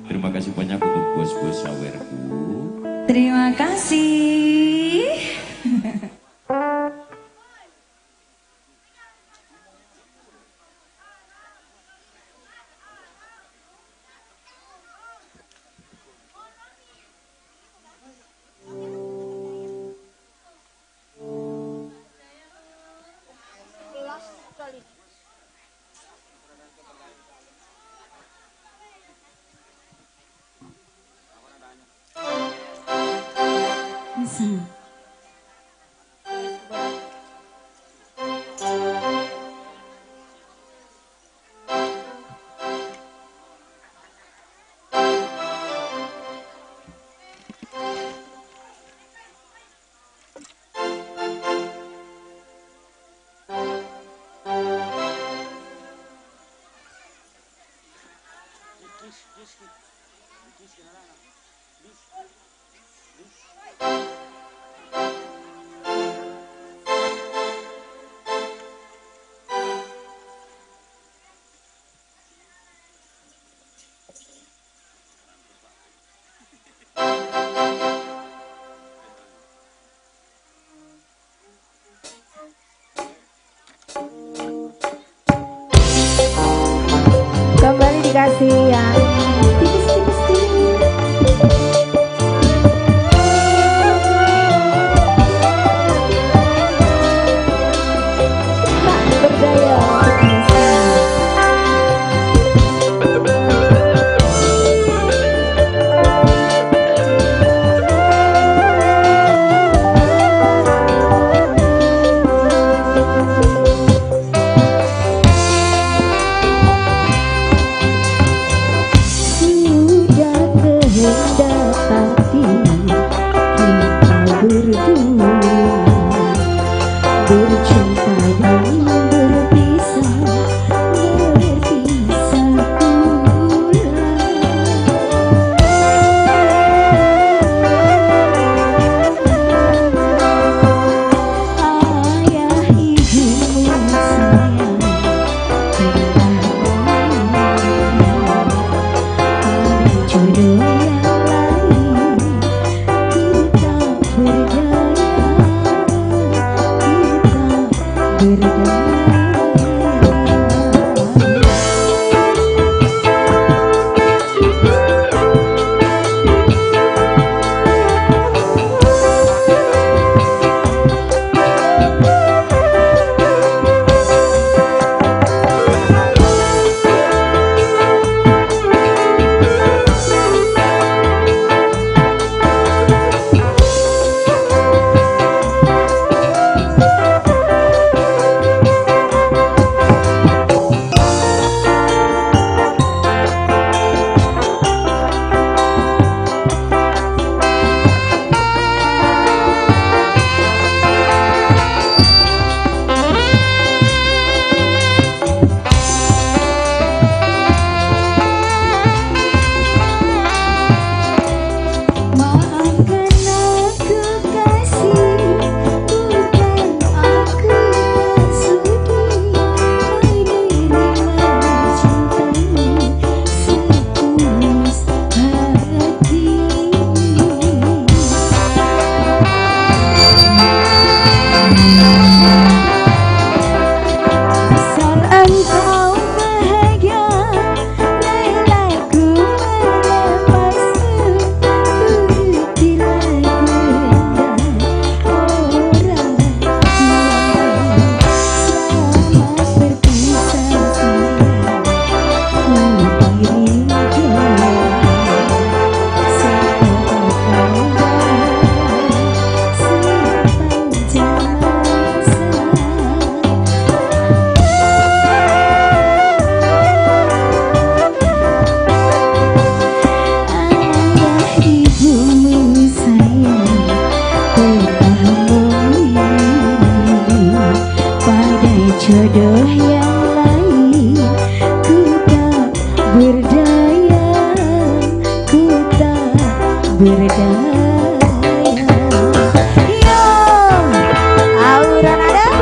Terima kasih banyak untuk bos-bos sawerku. Terima kasih. Kembali dikasih yang tipis-tipis dulu. Tak berdaya. Jodoh yang lain ku tak berdaya, ku tak berdaya. Yo, Aura Nada.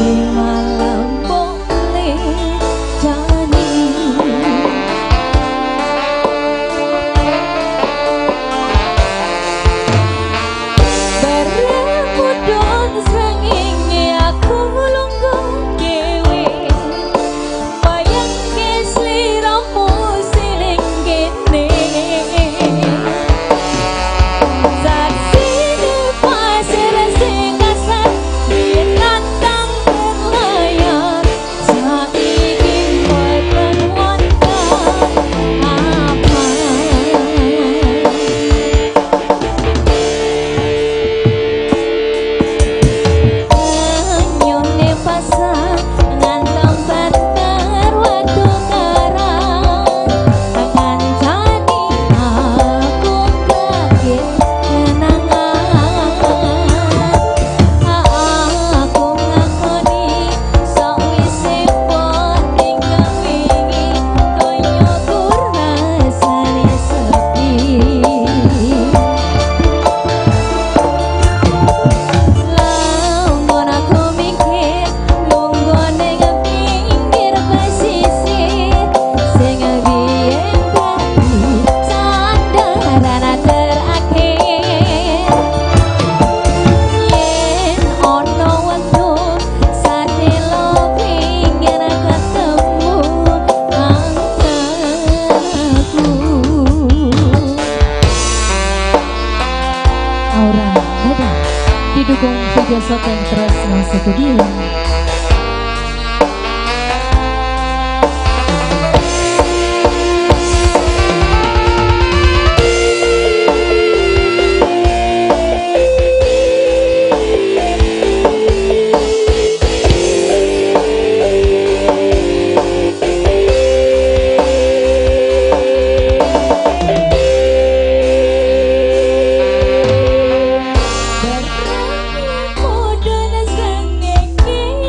Malam boleh jani. Bareng srengenge aku lungguh dhewe, bayangke sliramu siling kene. Saksine pasir sing kasar biyen nantang berlayar, saiki boten wonten apa. Anyone pasang ngantong banter watu karang, kancani aku kaget kenangan. Aku ngakoni sawise mbok tinggal wingi, donya ku rasane sepi. Lamun aku mikir lungguh ning pinggir pesisir, sing biyen dadi sandaran terakhir. Yen ana wektu satelo pingin ketemu aku. Aura Nada didukung video syuting Tresno Studio. Mudun srengenge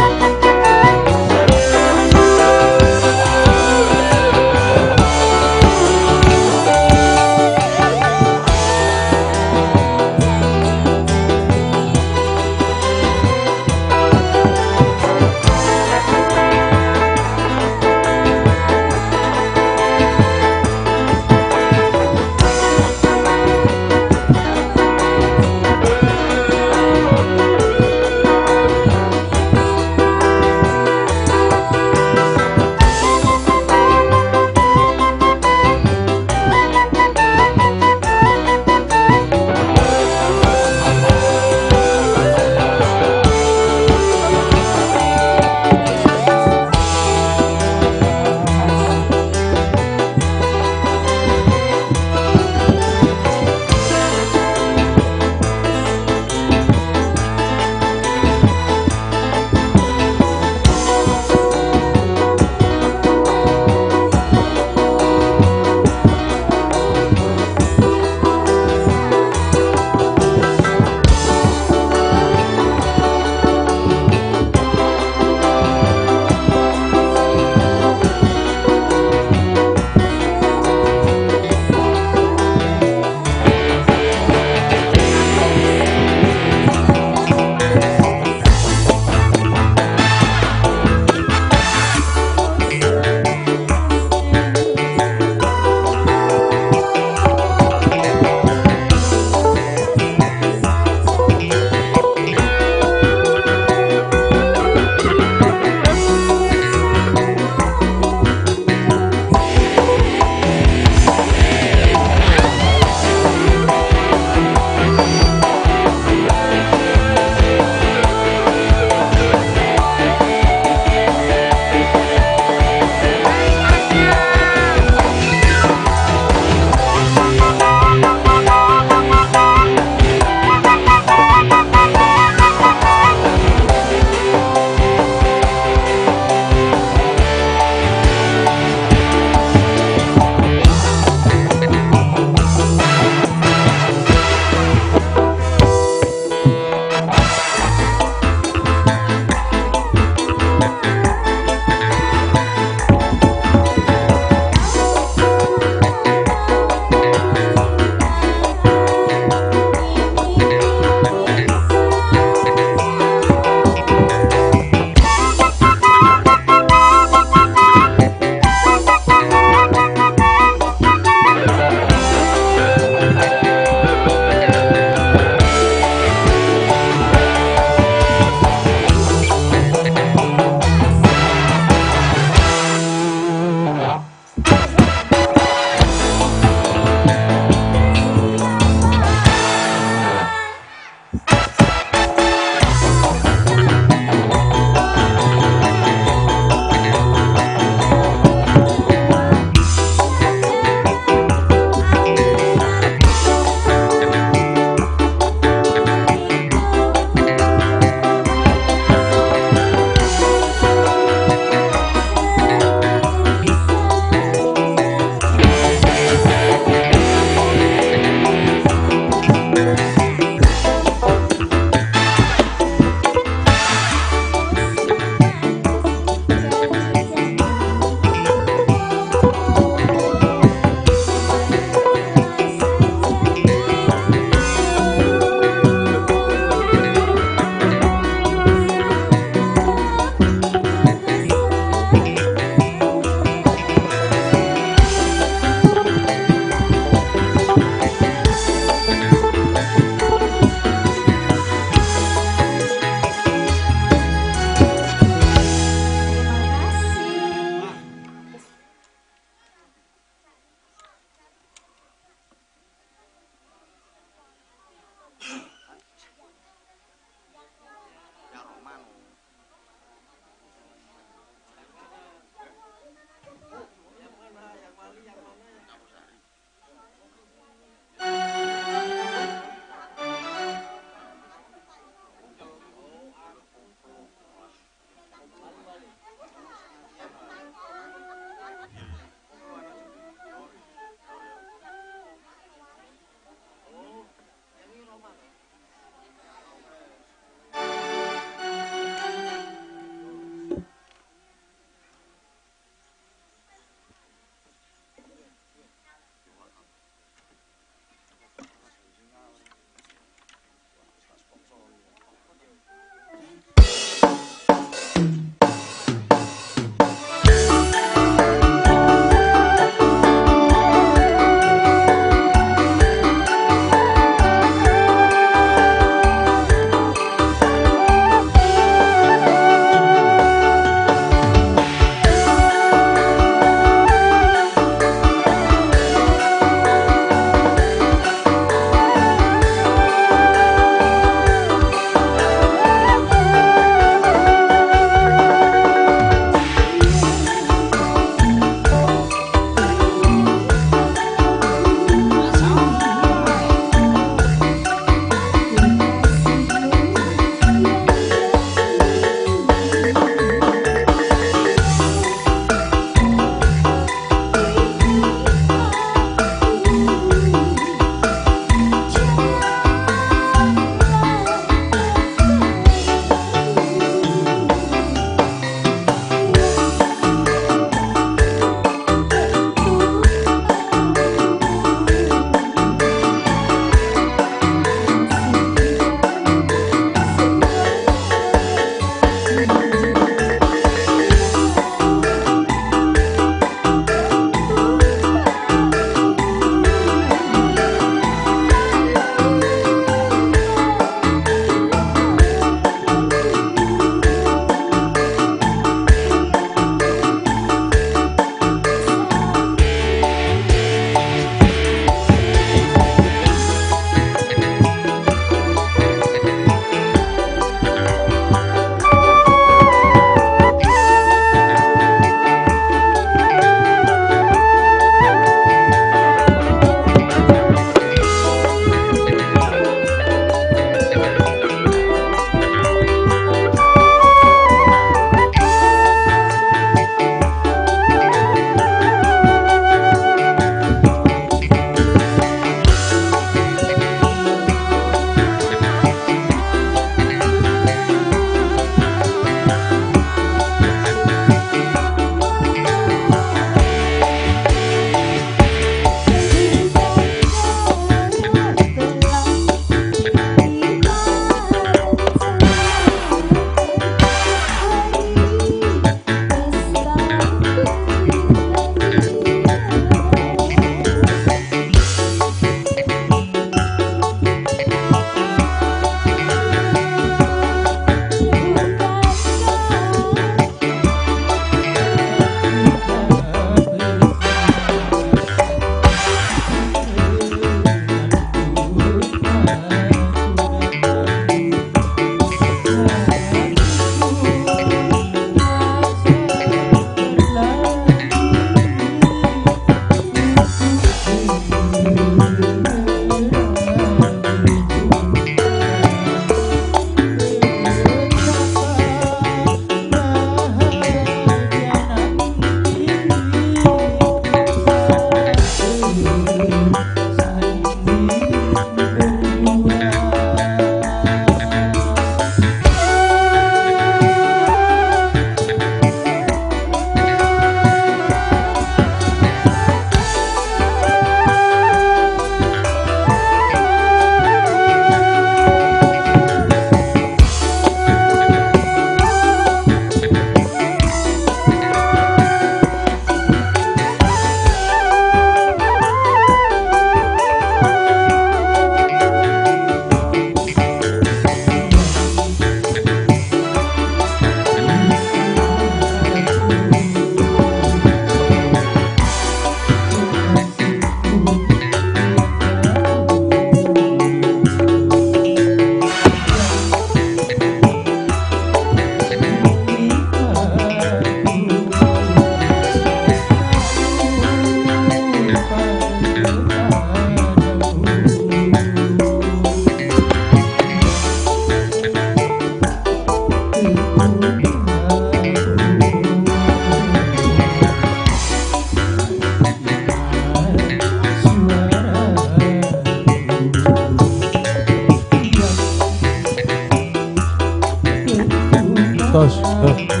Tos, tos.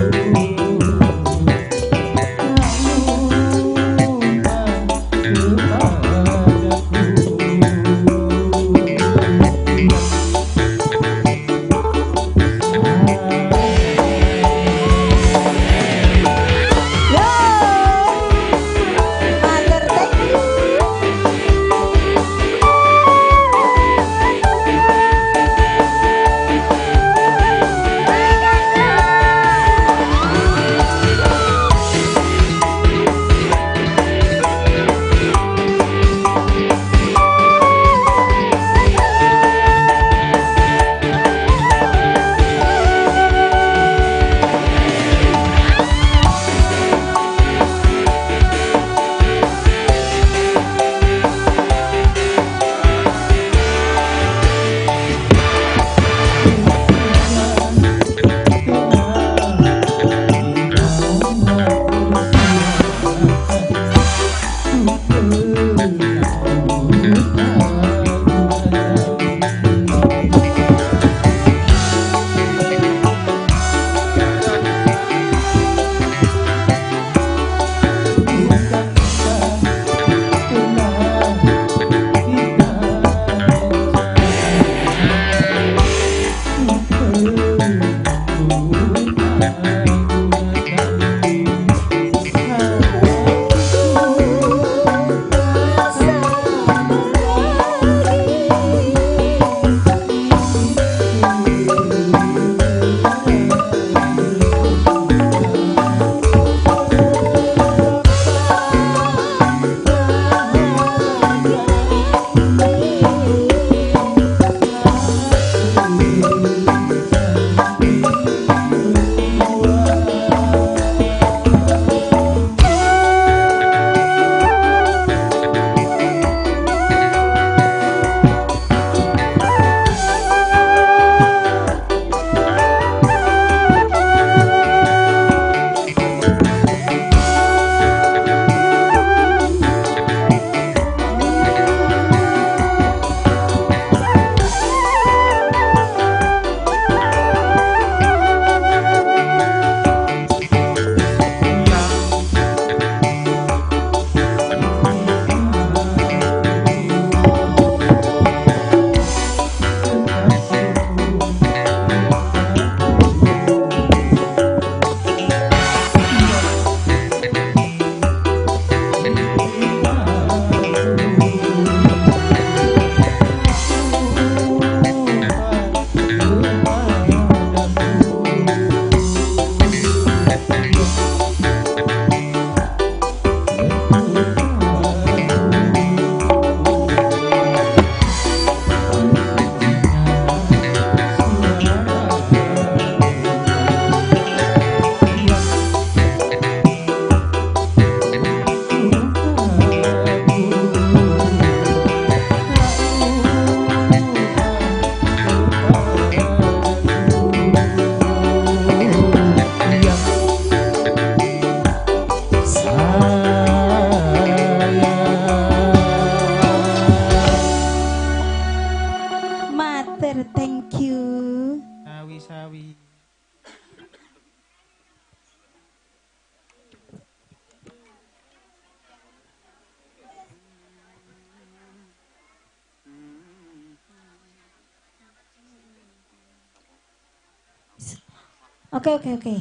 Oke.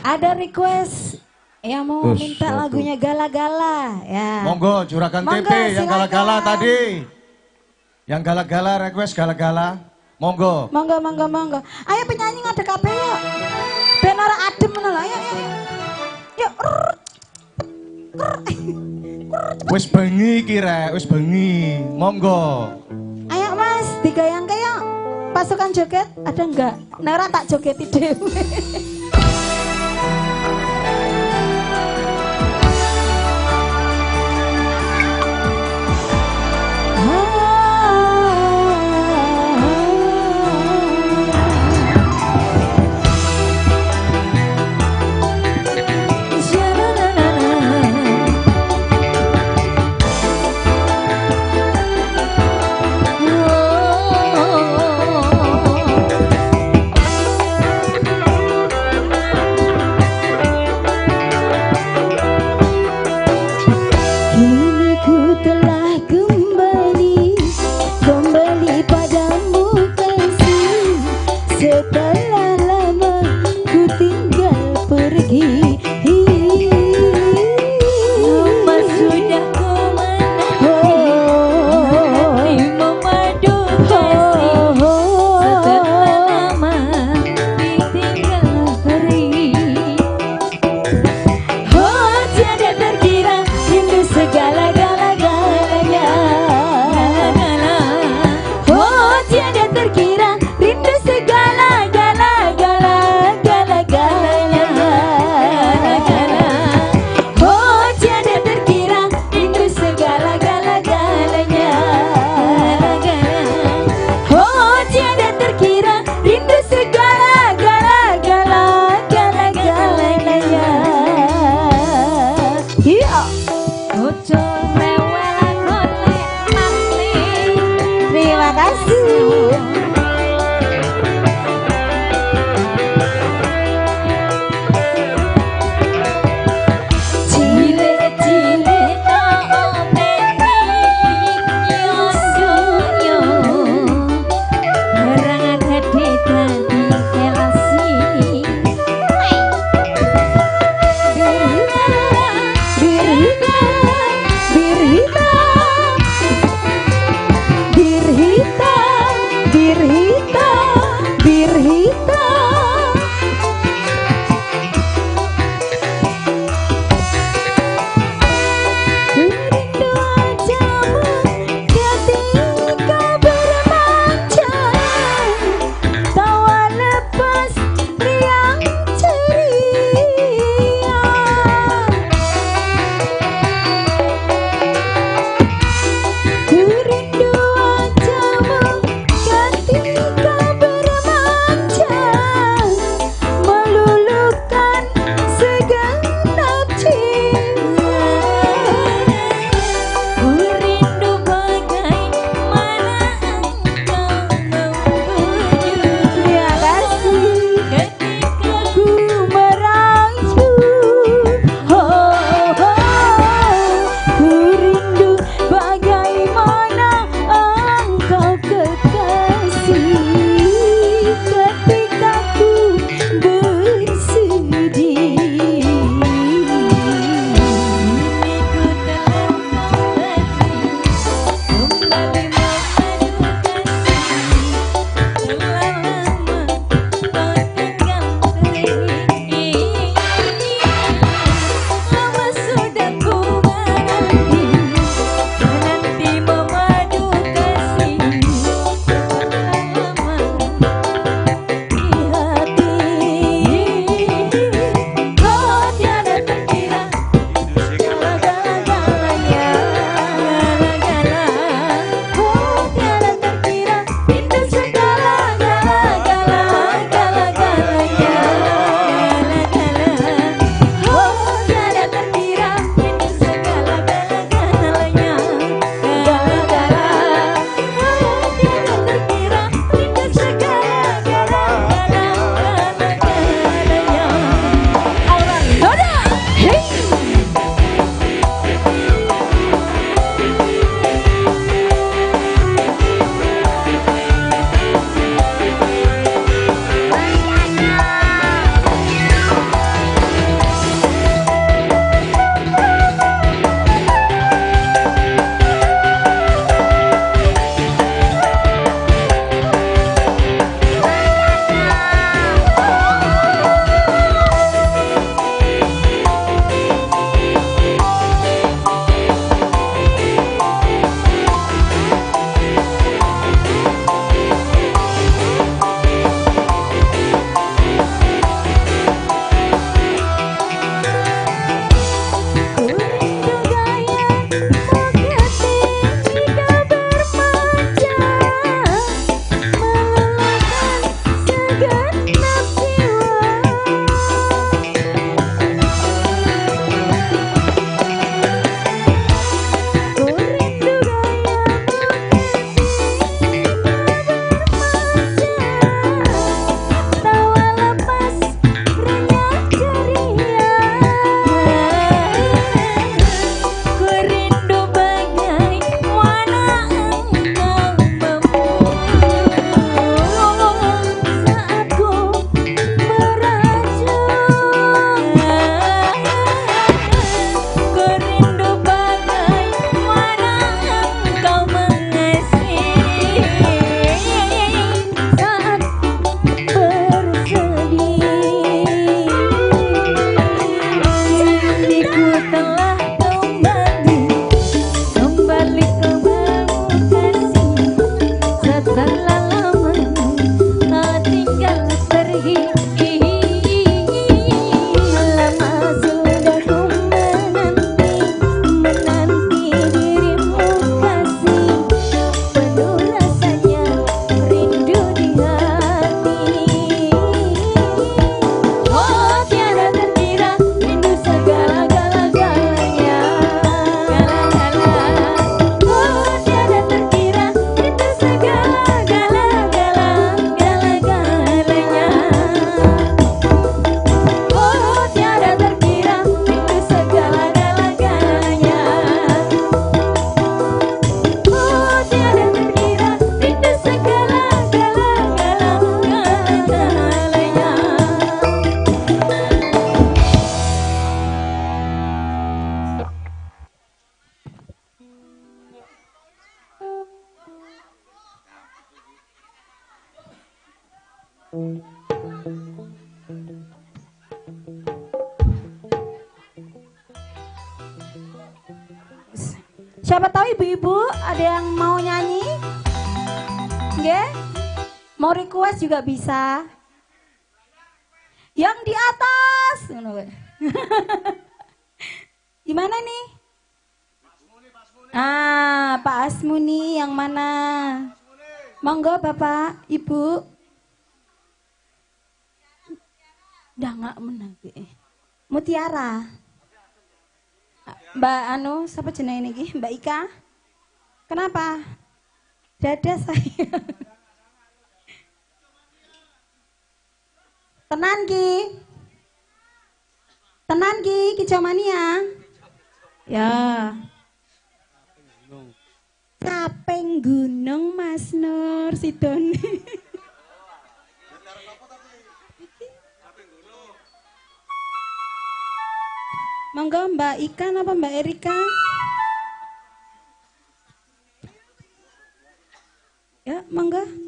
Ada request yang mau Terus, minta satu. Lagunya Gala-Gala ya. Monggo Juragan Monggo, TP yang Gala-Gala tadi. Yang Gala-Gala request Gala-Gala. Monggo. Monggo, monggo, monggo. Ayo penyanyi ngadeg kabeh yuk. Ben ora adem ngono lho. Ayo, ayo. Yuk. Wis bengi iki rek, wis bengi. Monggo. Ayo Mas, digayangke yuk. Pasukan joget ada enggak? Nek ora tak jogeti dhewe. Siapa tahu ibu-ibu ada yang mau nyanyi? Nggih? Mau request juga bisa. Yang di atas. Gimana nih? Ah, Pak Asmuni yang mana? Monggo Bapak, Ibu. Udah nggak menang. Mutiara. Mbak Anu, siapa jenenge niki? Mbak Ika. Kenapa? Dada saya. Tenan ki. Tenan ki, Kicau Mania. Ya. Kaping gunung Mas Nur Sidone. Monggo Mbak Ikan apa Mbak Erika? Ya, monggo. Ya.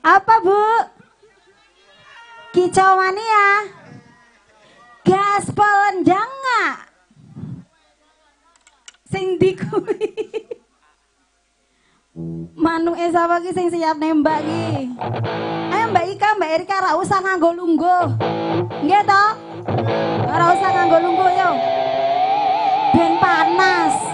Apa, Bu? Kicau Mania. Gaspol nggak? Sing ndi kuwi? Manuke sapa ki sing siap nembak ki? Ayo Mbak Ika, Mbak Erika ra usah nganggo lungguh. Nggih to? Ora usah nganggo lungguh yo. Ben panas.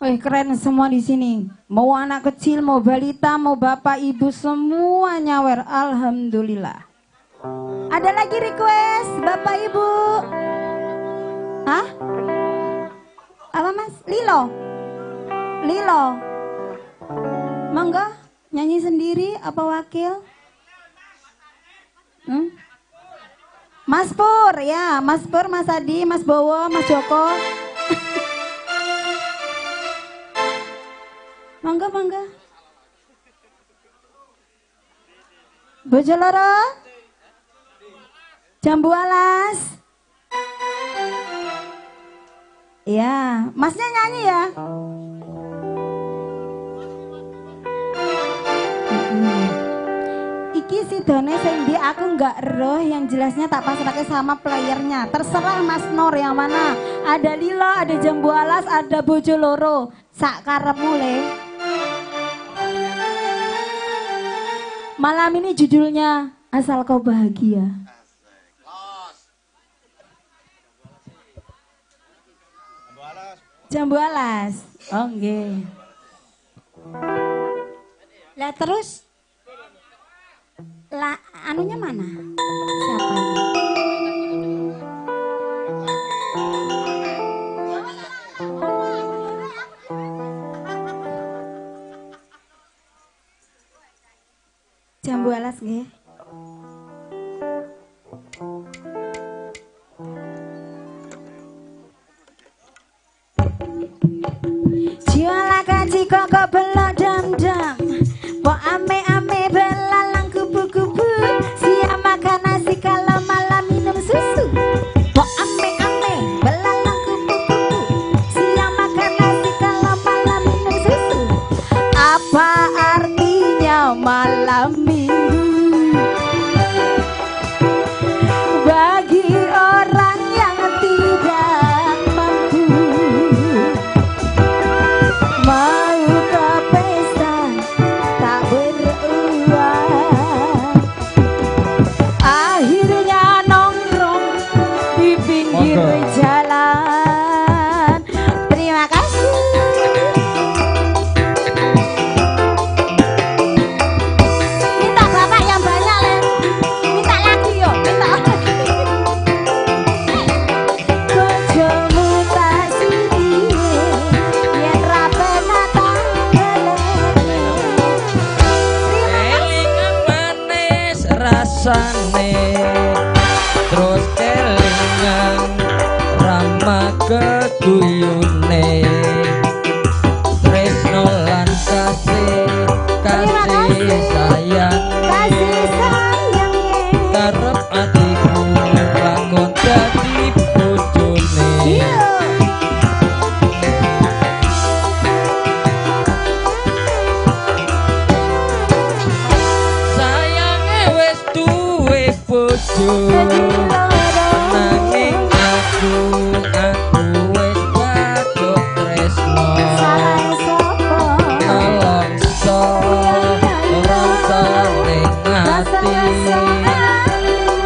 Wih, keren semua di sini. Mau anak kecil, mau balita, mau bapak ibu, semua nyawer. Alhamdulillah. Ada lagi request bapak ibu? Hah? Apa mas? Lilo? Lilo? Monggo nyanyi sendiri apa wakil? Hmm? Mas Pur ya, Mas Pur, Mas Adi, Mas Bowo, Mas Joko. Monggo, monggo. Bojo Loro, Jambu Alas. Ya, masnya nyanyi ya. Iki sidone sing di aku nggak roh, yang jelasnya tak pasrahke sama playernya. Terserah Mas Nur yang mana. Ada Lilo, ada Jambu Alas, ada Bojo Loro. Sak karepmu le. Malam ini judulnya Asal Kau Bahagia. Jambu Alas. Oh nggih. Lah terus lah anunya mana? Siapa? Jambu Alas nggih. Jiwala kaji kok belok dam-dam, po ame-ame belalang kupu-kupu, siang makan nasi kalau malam minum susu. Po ame-ame belalang kupu-kupu, siang makan nasi kalau malam minum susu. Apa artinya malam minggu bagi orang yang tidak mampu? Mau ke pesta tak beruang, akhirnya nongkrong di pinggir jalan. Terima kasih. Minta bapak yang banyak le, minta lagi yo, minta lagi. Bojomu tak sudiye, yen ra penak tak kelene. Kelingan manis rasane, terus kelingan rama keguyune, tresno lan kasih, kasih sayang, Kasih sayangnya. karep atiku lakon dadi bojone. Iya. Sayange wis duwe bojo, nanging aku wis kadung tresno. Salah sapa? Nelongso rasane ati,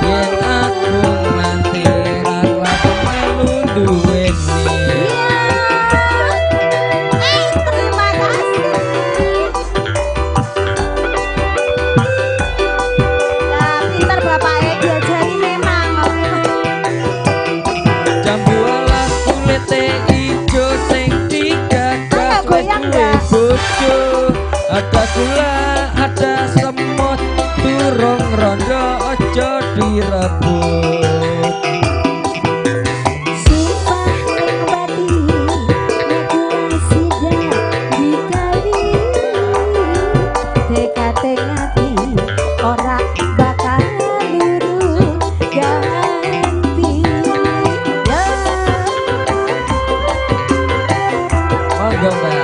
yen aku nganti ra kelakon melu duweni. Terima kasih. Nah, pinter bapaknya diajari memang. Jambu alas kulite ijo sing digagas Kok wis goyang duwe nggak? bojo. Ada gula, ada semut, durung rondo aja direbut. Sumpah ning batin nek kula sida dikawi, tekate ngati ora bakal luru ganti. Ya. Monggo Mbak.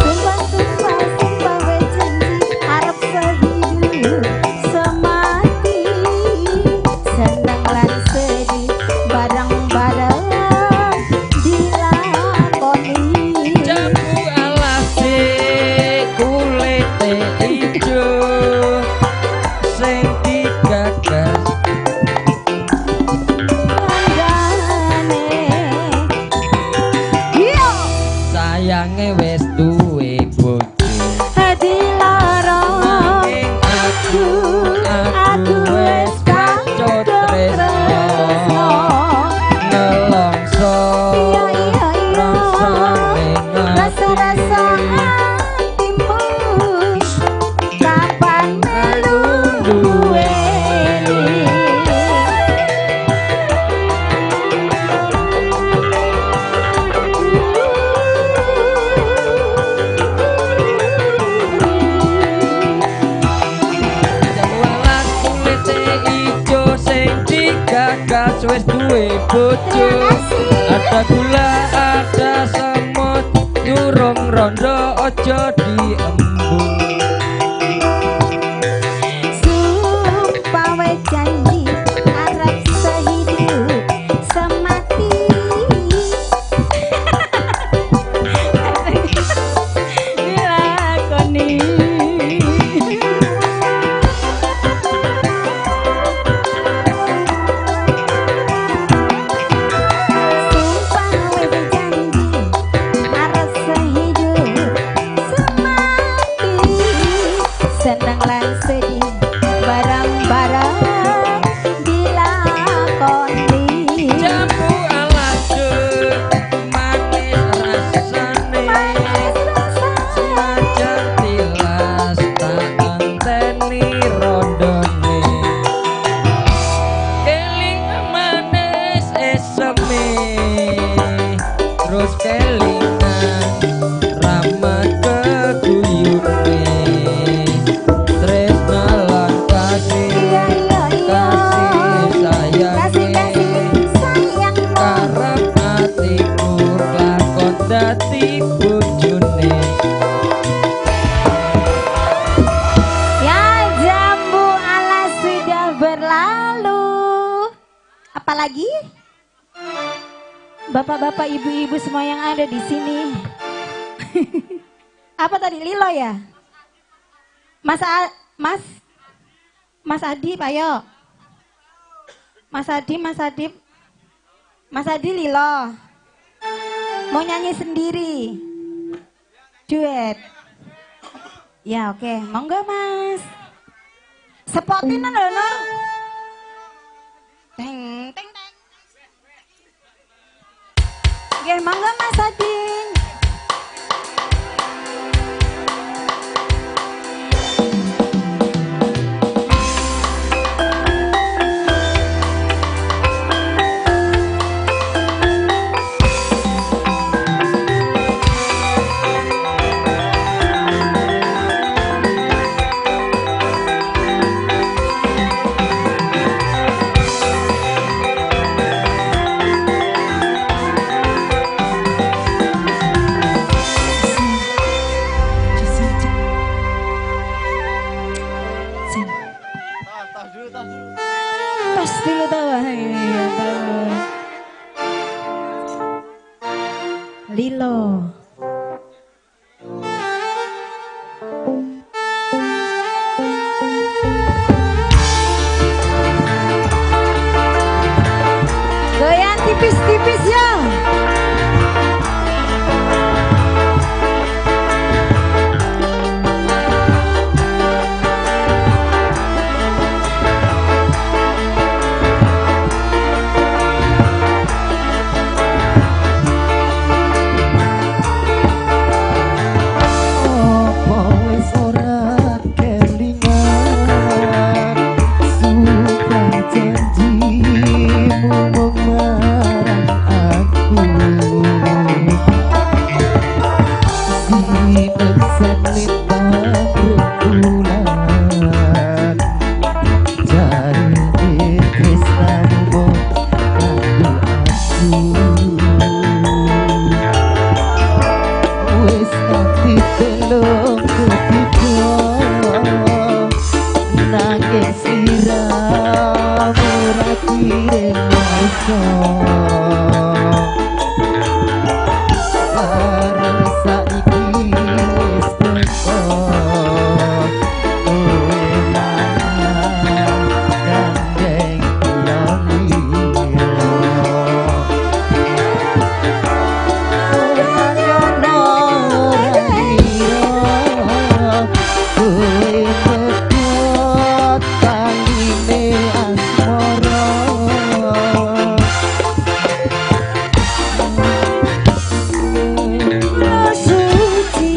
Sumpah sumpah sumpah wece rondo ojo diembung. Sumpah we janji arep sehidup semati. Dilakoni. Sumpah we janji arep sehidup semati. Seneng lan sedih bareng-bareng dilakoni. Jambu alade manis rasane, senajan tilas tak anteni rondone. Keling manis eseme, terus kelingan ramat keguyune. Tresna lan kasih, Iya iya iya. kasih sayange, Kasih kasih sayangmu. karep atiku lakon dadi bojone. Ya jambu alas sudah berlalu. Apalagi? Bapak-bapak, ibu-ibu semua yang ada di sini. Apa tadi Lilo ya? Mas Mas Mas Adip, ayo. Mas Adi, Mas Adip. Mas Adi Lilo. Mau nyanyi sendiri. Duet. Ya oke, monggo Mas. Sepotin lho Nur. Teng teng teng. Oke, monggo Mas Adi. Tos dulu tahu. Iya, tahu. Lilo. Goyang tipis-tipis ya. Apa wis ora kelingan sumpah janjimu mung marang aku. Sineksan lintang rembulan, jarene tresnamu mung kanggo aku. Wis nganti telung ketiga, nanging sliramu ora diremasa. Bareng saiki wis teko, kowe malah gandeng liya-liya. Kowe pedhot taline asmara. Suci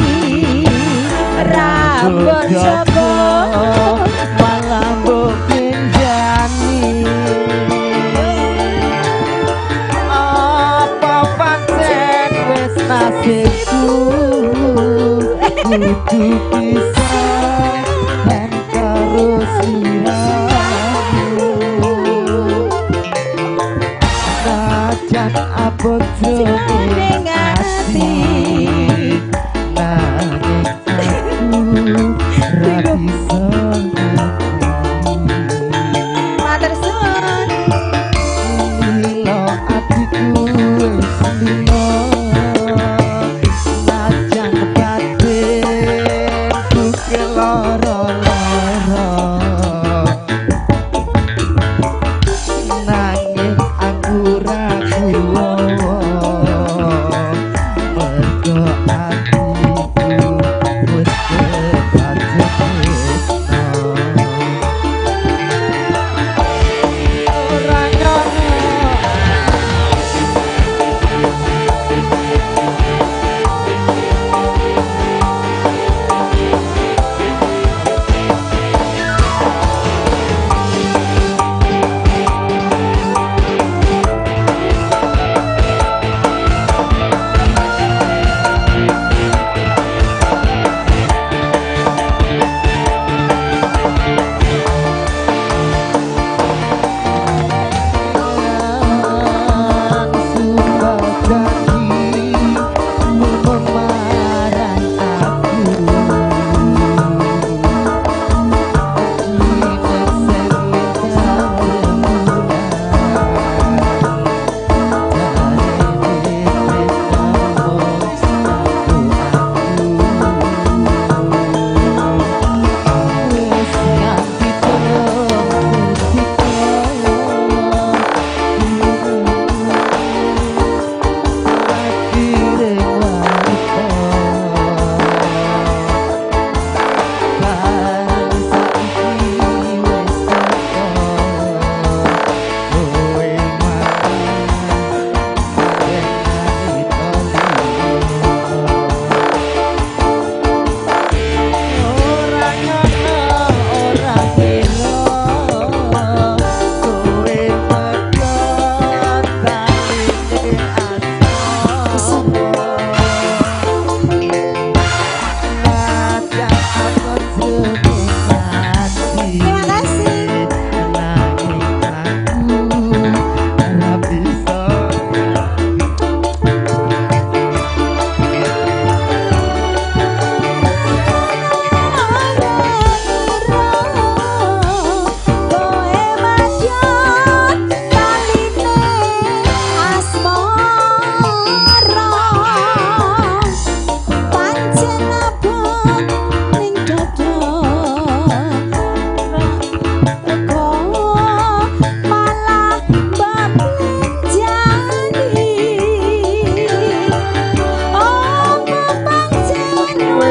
rambut joko malah mbok benjani. Apa pancen wis nasibku kudu pisahan karo sliramu. Najan abot jroning ati,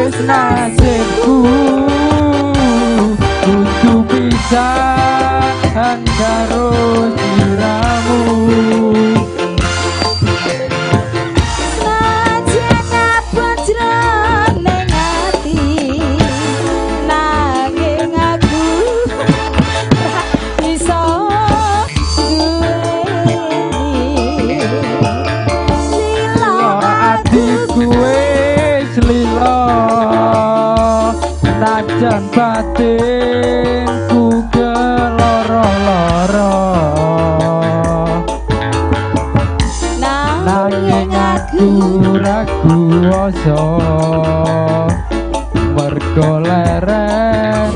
wis nasibku kudu pisahan karo sliramu. Senajan abot jroning ati, nanging aku ra iso duweni. Lila Atiku wis lila najan batinku keloro-loro, nanging aku ra kuwasa mergo leren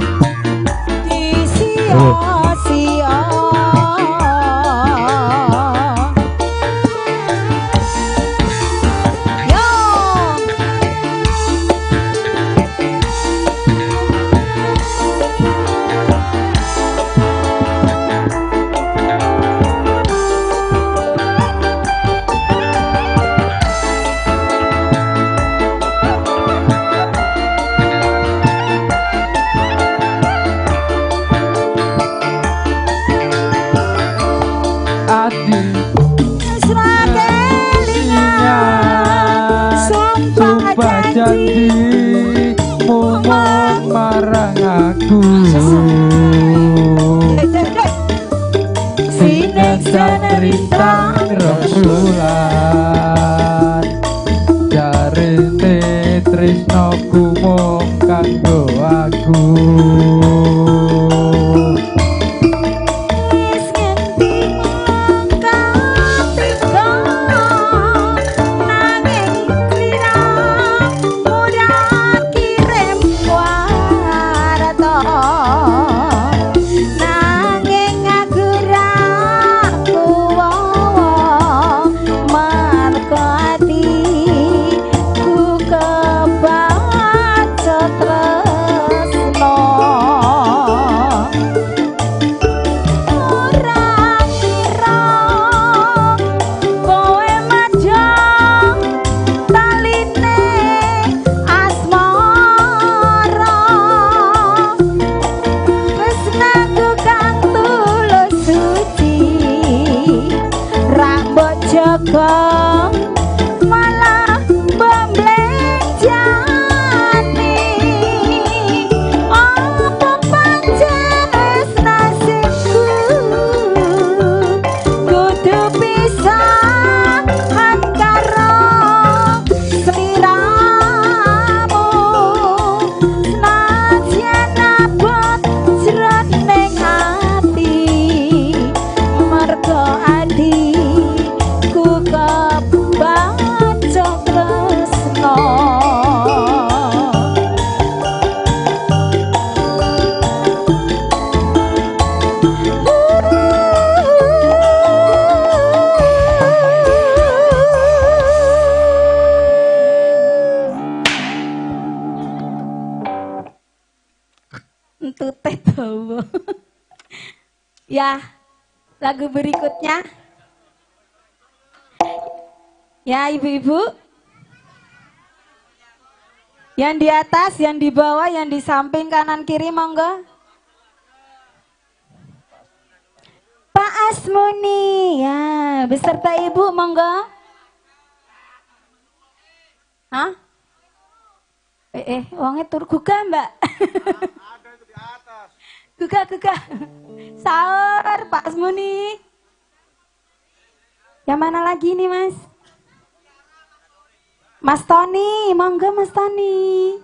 disia-sia. Yo. Ati Wis ra kelingan, sumpah sumpah janji janji mung marang aku. Sineksan rintang rembulan, jarene tresnoku mung kanggo aku. Wis ngendi mung katinggal, nanging sliramu ra kirim warta. Nanging aku ra kuwawa, marga atiku kebaca tresno. Ora kira kowe majang taline asmara, tresnaku kang tulus suci ra mbok jaga malah mblenjani. Apa pancen wis nasibku kudu pisahan karo sliramu. Senajan abot jroning ati, mergo atiku kebaca tresno. Entute dawa. Ya, lagu berikutnya. Ya, ibu-ibu. Yang di atas, yang di bawah, yang di samping kanan kiri monggo. Pak Asmuni, ya, beserta ibu monggo. Hah? Wonge tur gugah, Mbak. Gugah, gugah. Sahur Pak Asmuni. Yang mana lagi nih, Mas? Mas Tony, monggo Mas Tony.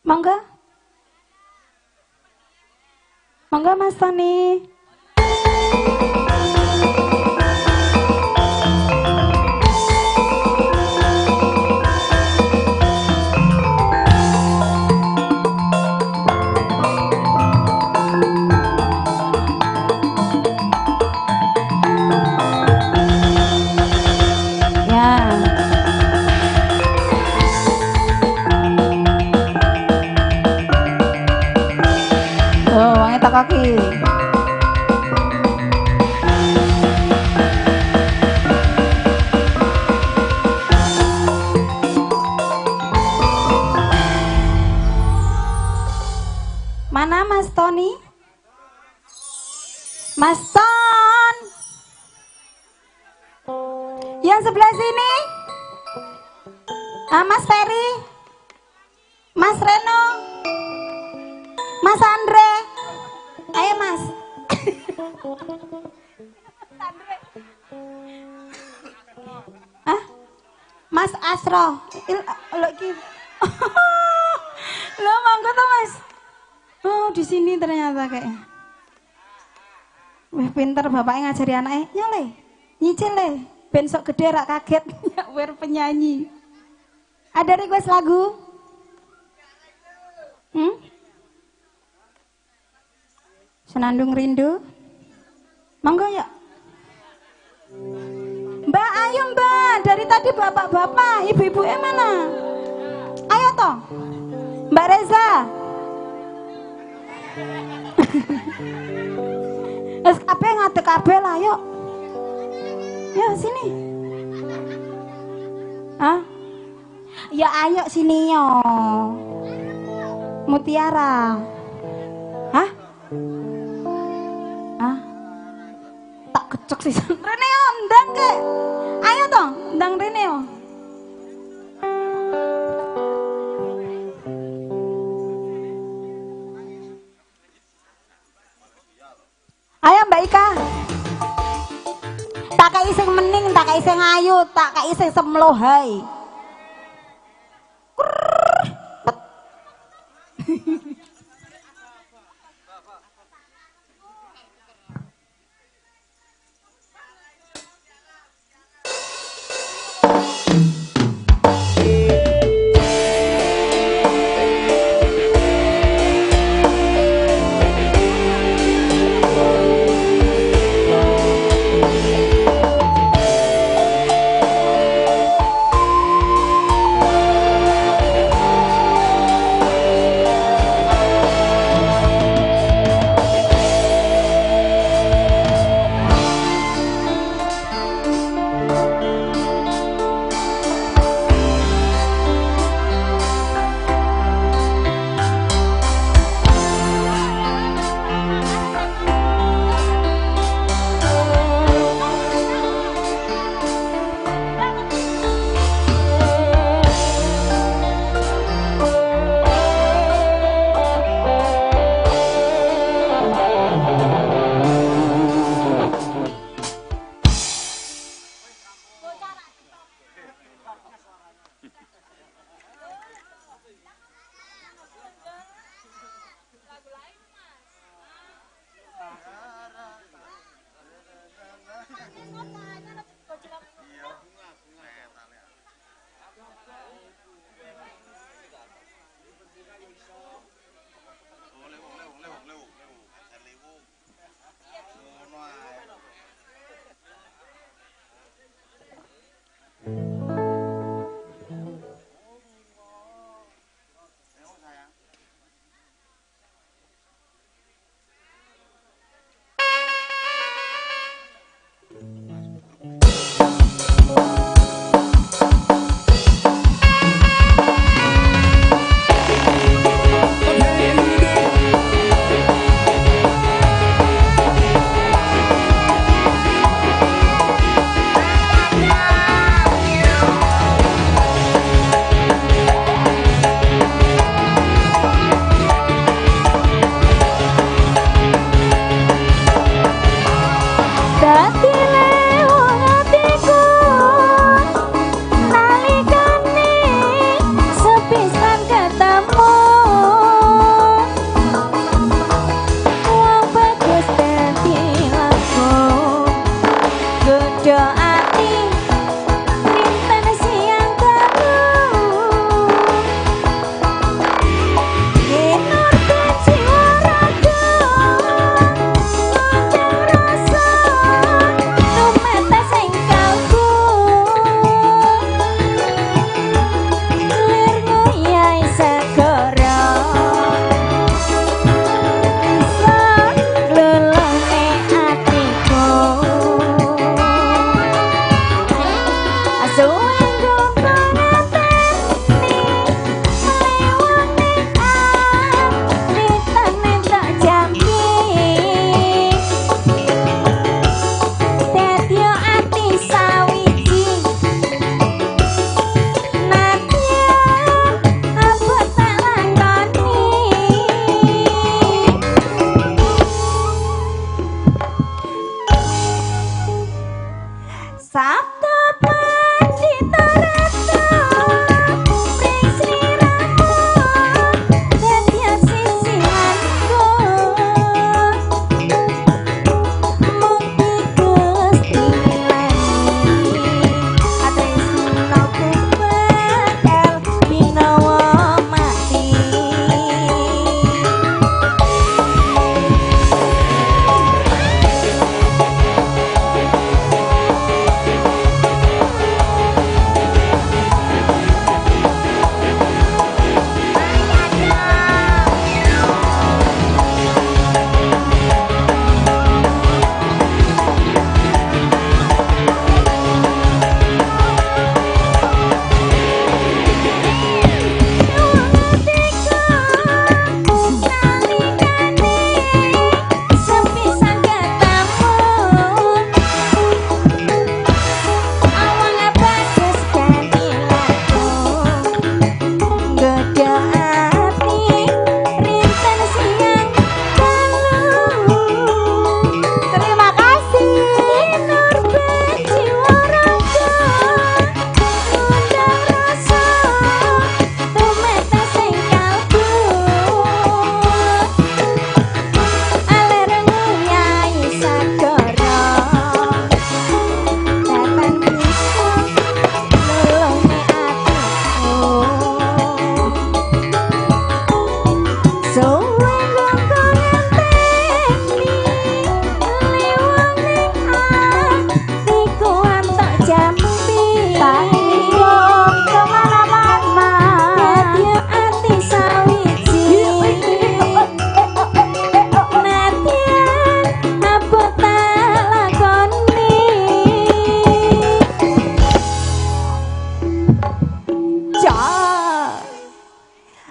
Monggo. Monggo Mas Tony. Ya. Oh, wonge teko ki. Ari, Mas Reno, Mas Andre. Ayo Mas. Andre. Hah? Mas Asro. Lho iki. Lho monggo to Mas. Oh, di sini ternyata kayaknya. Wih, pinter bapaknya ngajari anaknya. Nyole, nyicil le. Ben sok gede rak kaget nyawer penyanyi. Ada request lagu? Hmm? Senandung Rindu? Monggo ya. Mbak, ayo Mbak, dari tadi bapak-bapak, ibu-ibu mana? Ayo toh. Mbak Reza. Wis kabeh ngadeg kabeh lah yuk. Yo sini. Hah? Ya ayo sini yo. Mutiara. Hah? Hah? Tak kecek sih. Rene yo ndang ke. Ayo toh, ndang rene yo. Ayo Mbak Ika. Tak kei sing mening, tak kei sing ayu, tak kei sing semlohai.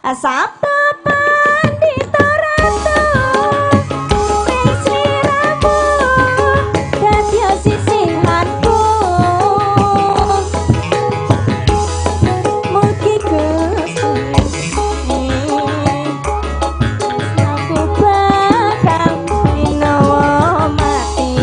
Sabda Pandita Ratu ring sliramu dadi sisihanku. Mugi Gusti aku bakal dinawa mati.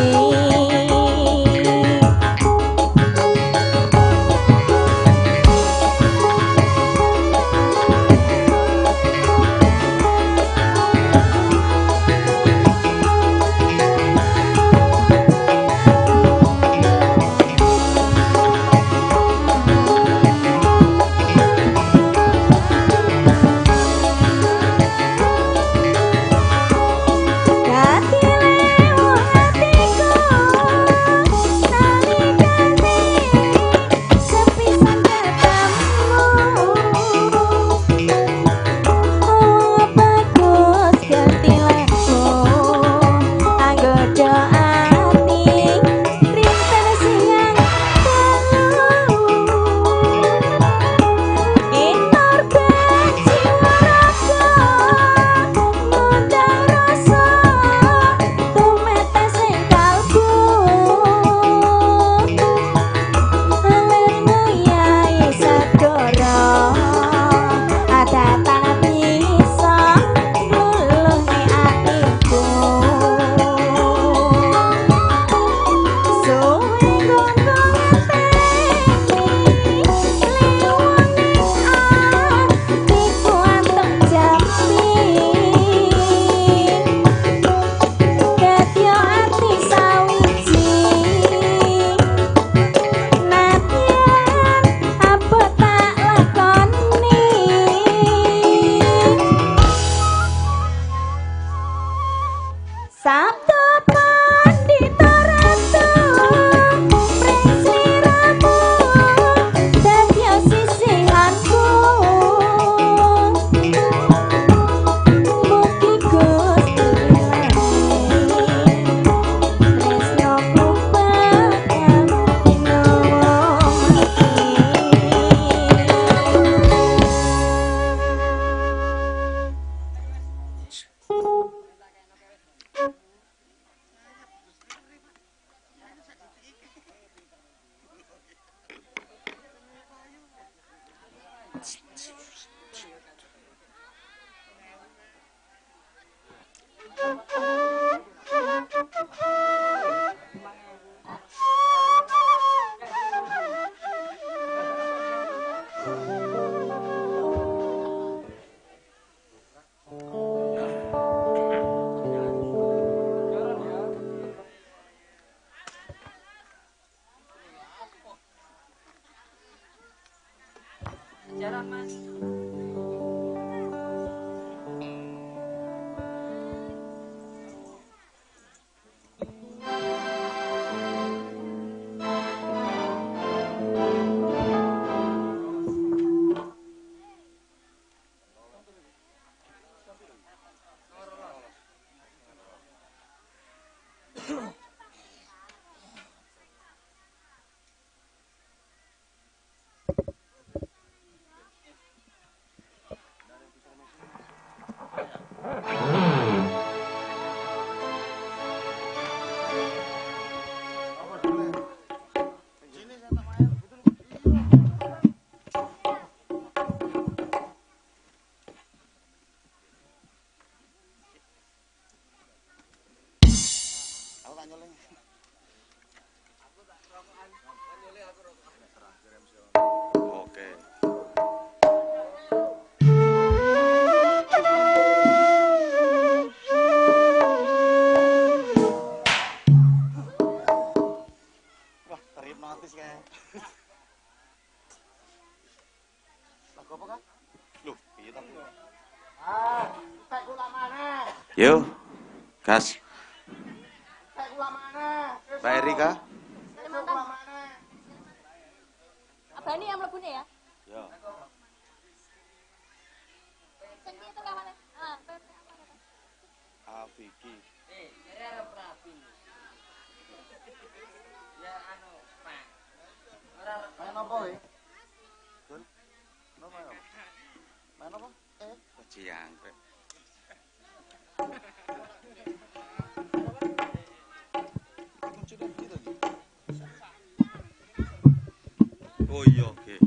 Jalan Mas. Oke. Wah, terhipnotis kayaknya. Lagu apa kan? Loh, piye ta? Ah, tek kula maneh. Yo, gas. Tek kula maneh. Mbak Erika. Abani yang mlebune ya? Ya. Sing piye to kawane? Ah, Vicky. Jare arep rapi. Ya anu, Pak. Ora main apa kowe? Dul. Main apa? Main apa? Ciangkrek. Oh iya, oke.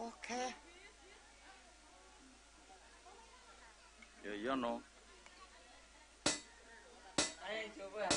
Oke. Ya iya no. Ayo coba.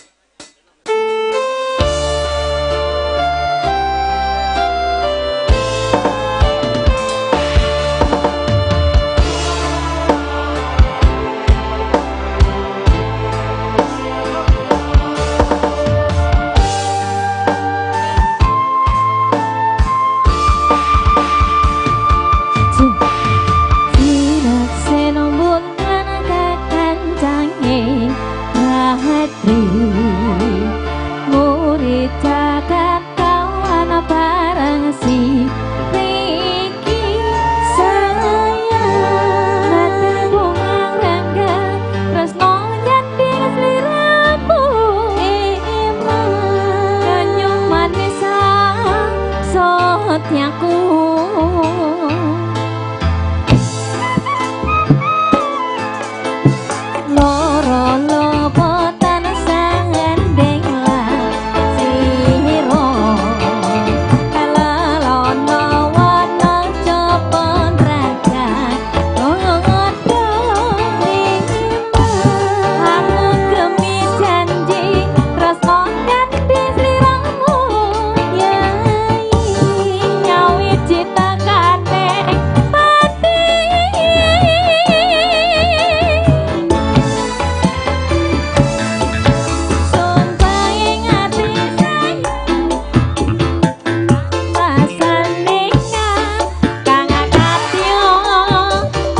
jagat kawan bareng si Riki sayang bunga rangga tresno nyanding sliramu kanyum manis sotyaku. Loro lopotan sanding siro kalelono wana copon raja ngodo aku gemi janji tresno kanthi sliramu yai nyawiji tekane pati. Sumpah ing ati sayang pasandingan kang akatyo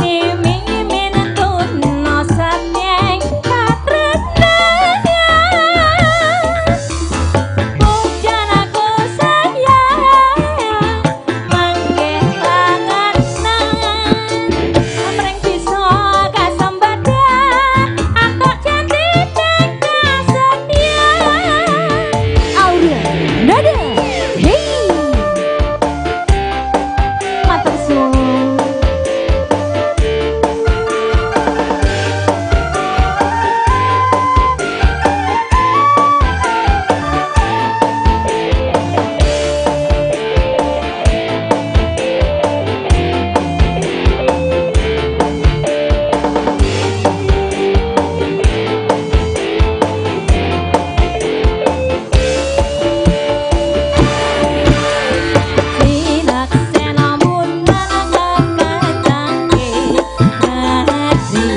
mimi nentuno satyeng katresnan pujan aku sayang mangke langanan amring bisa kasembadan antuk janji kasetyan. Aura Nada, hey, matur suwun. Sinaksena munan kekacangke hati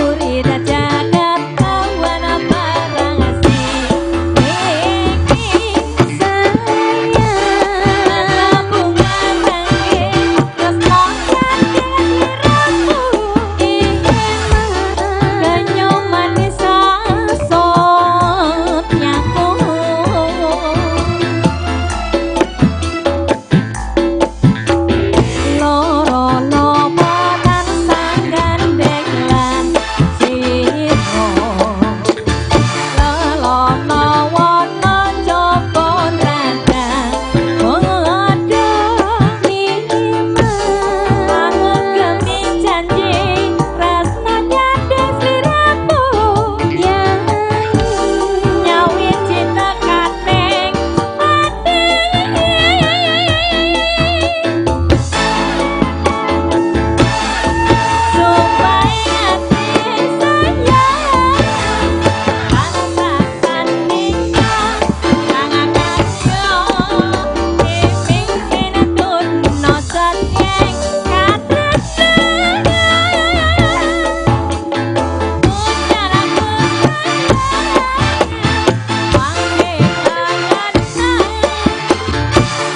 urip jagat kawan bareng si Riki sayang bunga rangke tresno kanthi sliramu kanyum manis sotyaku. Loro lopotan sanggandeng lan sira lelono wana japa rada ngodo aku gemi janji tresno nyandhing sliramu nyawiji tekaning ati. Sumpah ing ati sayang pasasan nikah kang akatyo mimpin tutno satyeng katresnan pujan aku sayang mangke langanan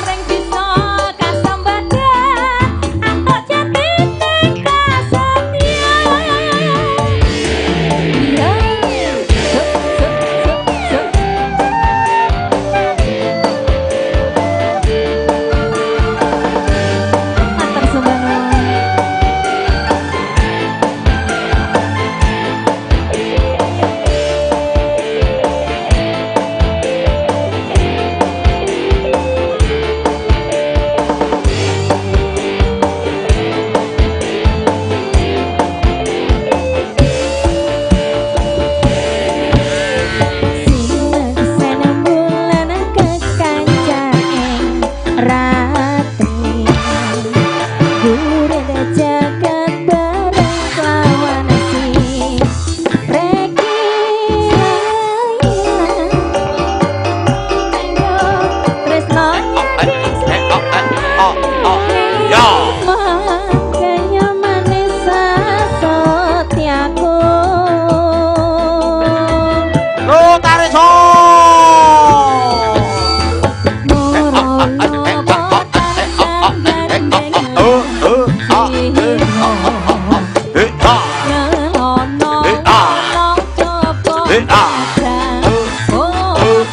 mring bisa kasambadan antuk jatine kasetyan. Ya sep sep sep sep. Matur sembah nuwun. Sineksen bulan kekancan ing ratri gurit jagat bareng lawan si Reki tresno nyanding Ya. Makanya manis sotyaku. Lo tarik so. Loro lopotan sanggandeng sira lelono wana japa raja. Oh.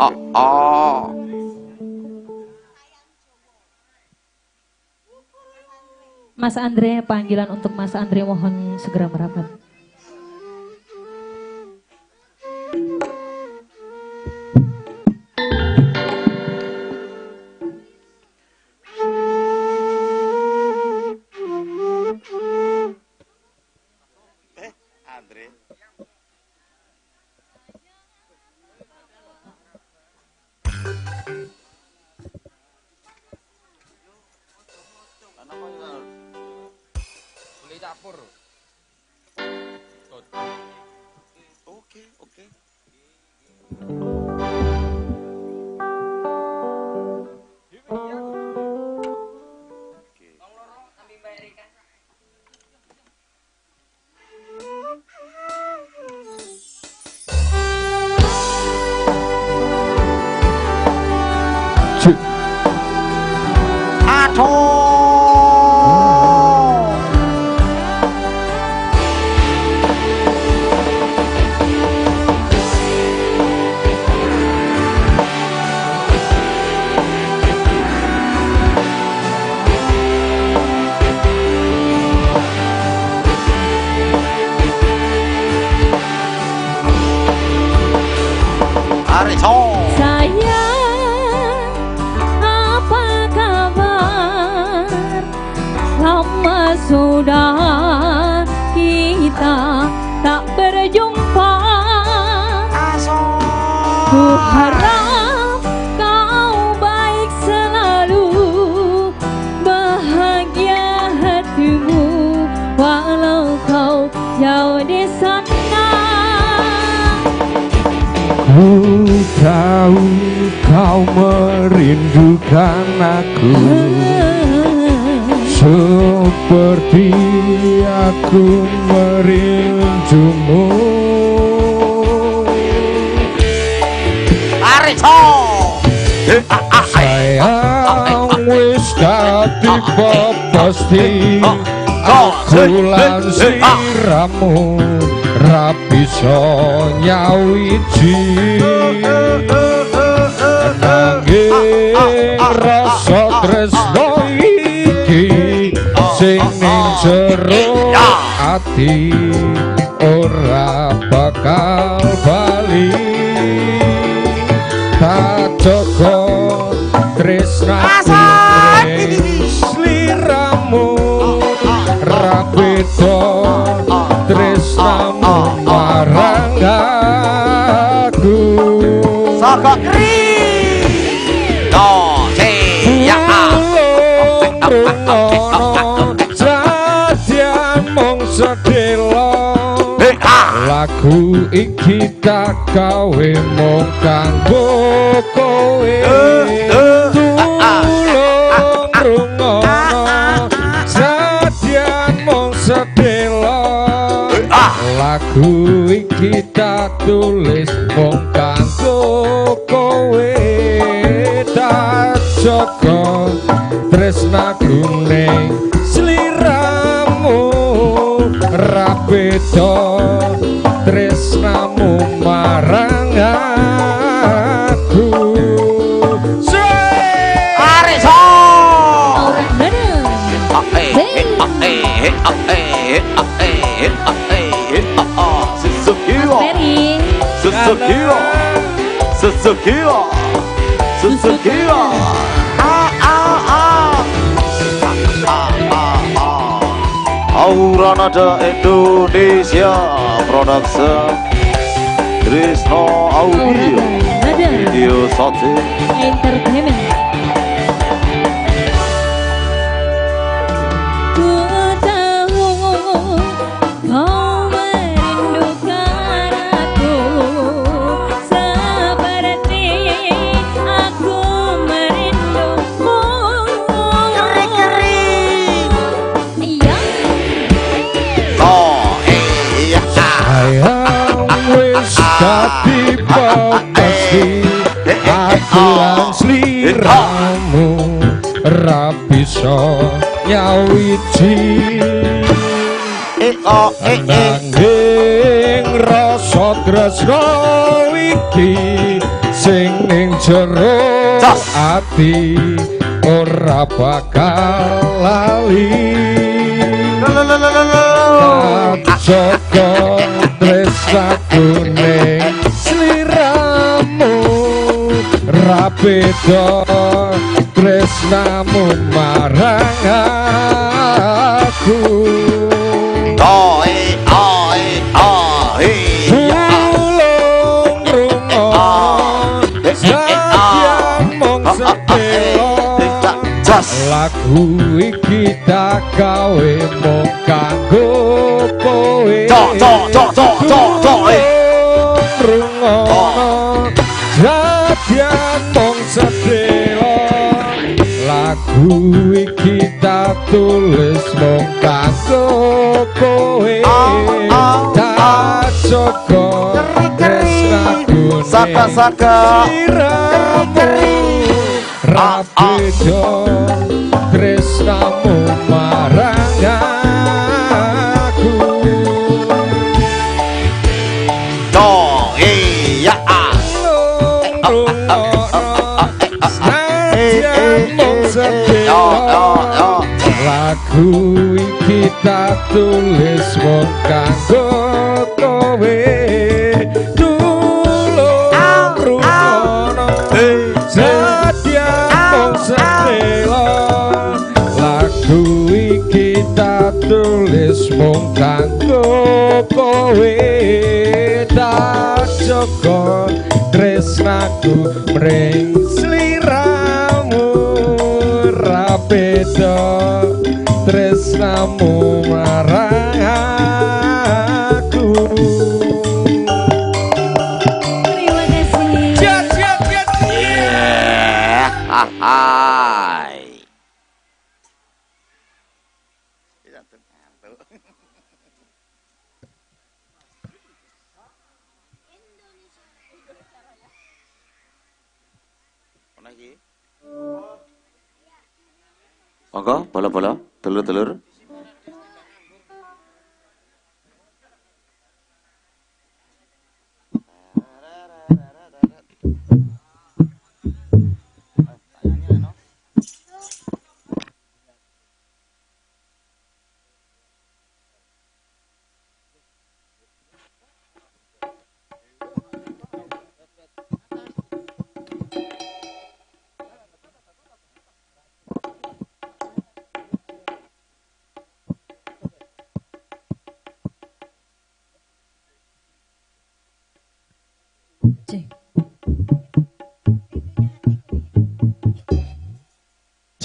ah ah. Mas Andre, panggilan untuk Mas Andre mohon segera merapat. Andre. Campur. Oke, oke. Sayang, apa kabar? Lama sudah kita tak berjumpa. Ku harap kau baik selalu, bahagia hatimu walau kau jauh di sana. Ku tahu kau merindukan aku, seperti aku merindumu. Sayang wis dadi pasti, aku lan sliramu ra bisa nyawiji. Nanging rasa tresno iki sing ning jero ati ora bakal bali. Tak jaga tresnaku ning sliramu ra beda tresnamu marang aku. Saka kri to c ya a jadian mung sedelo lagu iki tak gawe mung kanggo kowe. Tulung rungono jadian mung sedelo lagu iki tak tulis mung kanggo kowe. Tak jaga tresnaku ning sliramu ra beda tresnamu marang aku. Areso. Suzuki, Suzuki, ah ah ah ah ah ah. Aura Nada Indonesia Production Trisno Audio Video Sate Entertainment. Ku tahu kau merindukan aku seperti aku merindumu. Keri-keri. Iya. Oh iya. Sayang wis dadi pasti aku lan sliramu ra bisa nyawiji. Nanging rasa tresno iki Sing ning jero ati ora bakal lali. Joko tresnaku ning sliramu ra beda tresnamu marang aku. Toe oe oe tulung rungono sadyan mung sedelo lagu iki tak gawe mung kanggo kowe. Rungono sadyan mung sedelo lagu iki tak tulis mung kanggo kowe. Tak jaga tresnaku saka-saka ra beda tresnamu marang aku. To iya a lagu iki tak tulis mung kanggo kowe. Tulung rungono sadyan mung sedelo lagu iki tak tulis mung kanggo kowe. Tak jaga tresnaku mring sliramu ra beda tresnamu marang aku. Terima kasih. Hai. Monggo, bola-bola, telur-telur.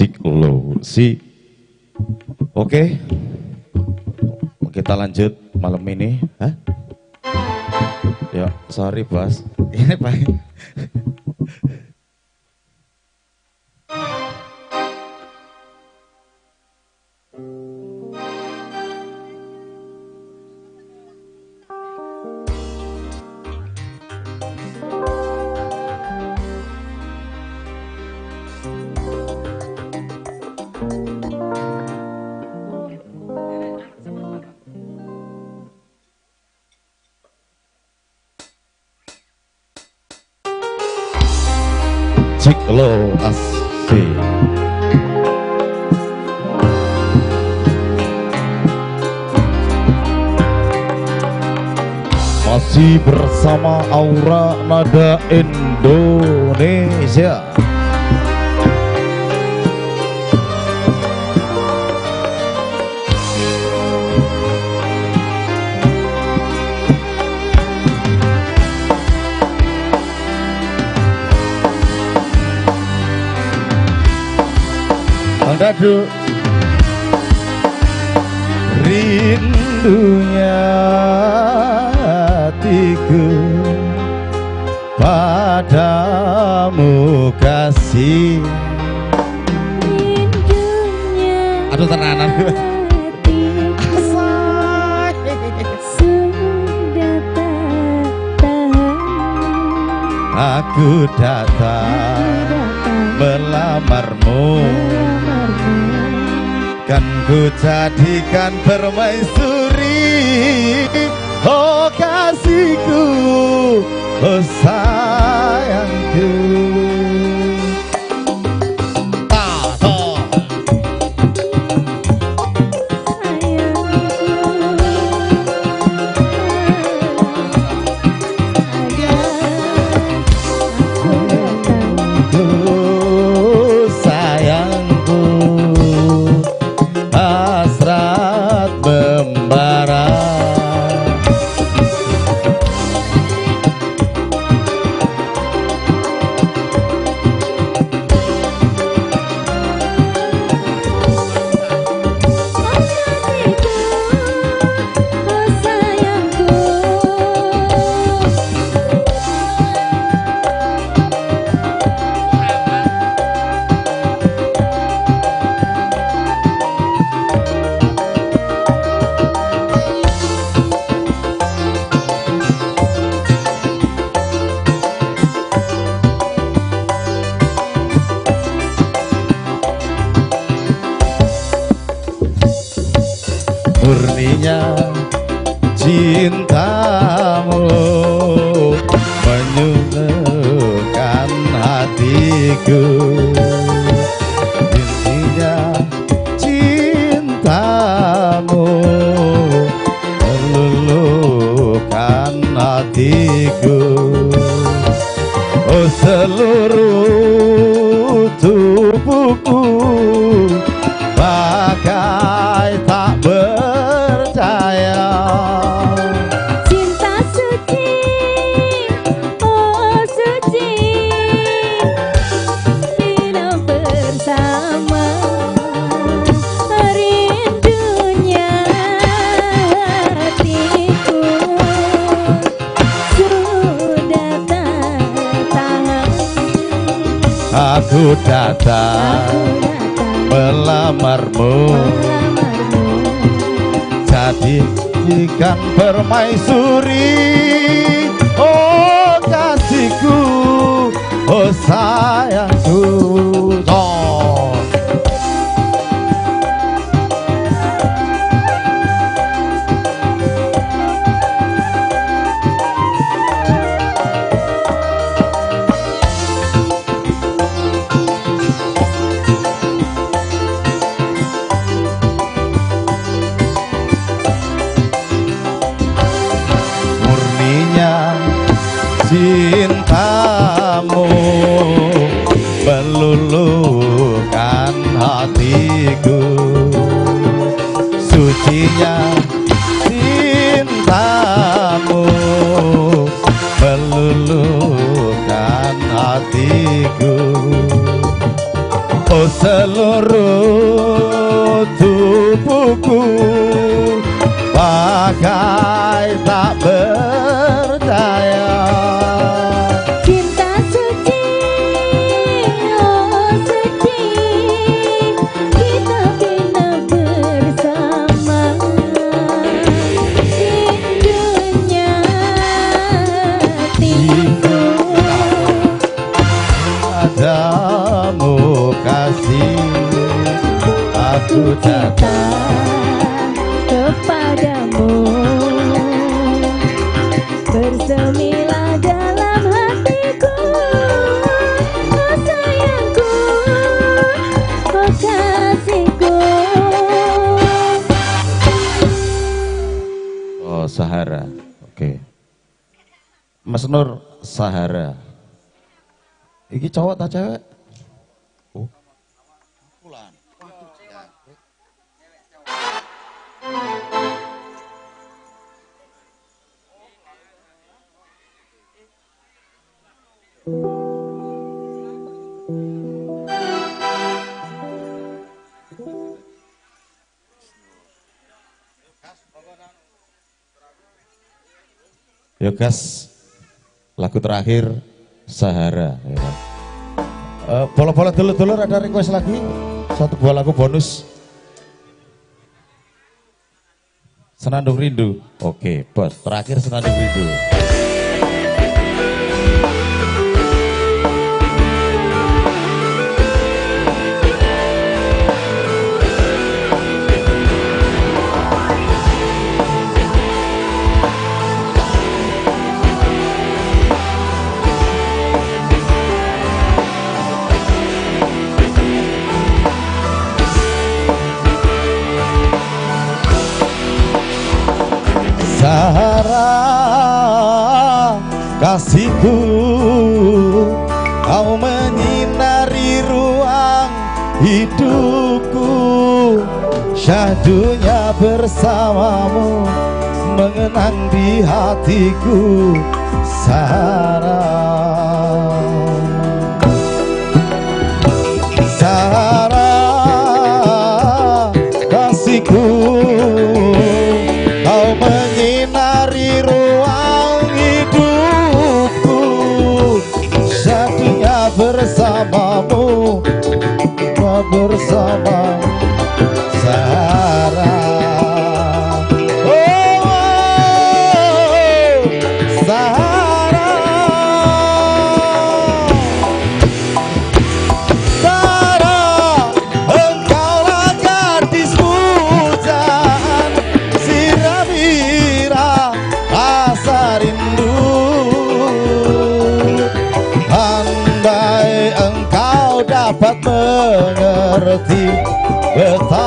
Cik lo si. Oke, kita lanjut malam ini. Hah? Ya, sorry bos. Ini baik. Cik lo asik. Masih bersama Aura Nada Indonesia. Dadu rindunya hatiku padamu kasih. Rindunya. Aduh tenanan. Sudah tak tahan. Aku datang melamarmu, kan ku jadikan permaisuri. Oh kasihku, oh sayangku. Murninya cintamu menyuluhkan hatiku. Intinya cintamu meluluhkan hatiku. Oh seluruh tubuhku bagai tak percaya. Cinta suci, oh suci, bila bersama rindunya hatiku sudah tak tahan. Aku datang melamarmu, jadikan permaisuri. Oh kasihku, oh sayangku. Oh. Murninya cintamu meluluhkan hatiku. Sucinya cintamu meluluhkan hatiku. Oh seluruh tubuhku bagai tak berdaya. Cinta suci, oh suci, kita bina bersama. Rindunya hatiku padamu kasih, aku datang kepadamu. Bersemilah dalam hatiku, oh sayangku, oh kasihku. Oh Sahara, oke. Mas Nur Sahara. Iki cowok ta cewek? Oh. Yo gas, lagu terakhir Sahara. Ya. Bola-bola dulur-dulur ada request lagi, satu buah lagu bonus. Senandung Rindu. Oke, bos. Terakhir Senandung Rindu. Sahara kasihku, kau menyinari ruang hidupku. Syahdunya bersamamu mengenang di hatiku. Sahara, Sahara kasihku, kau menyinari ruang hidupku. Syahdunya bersamamu, bersama Sahara. Oh, oh, Sahara.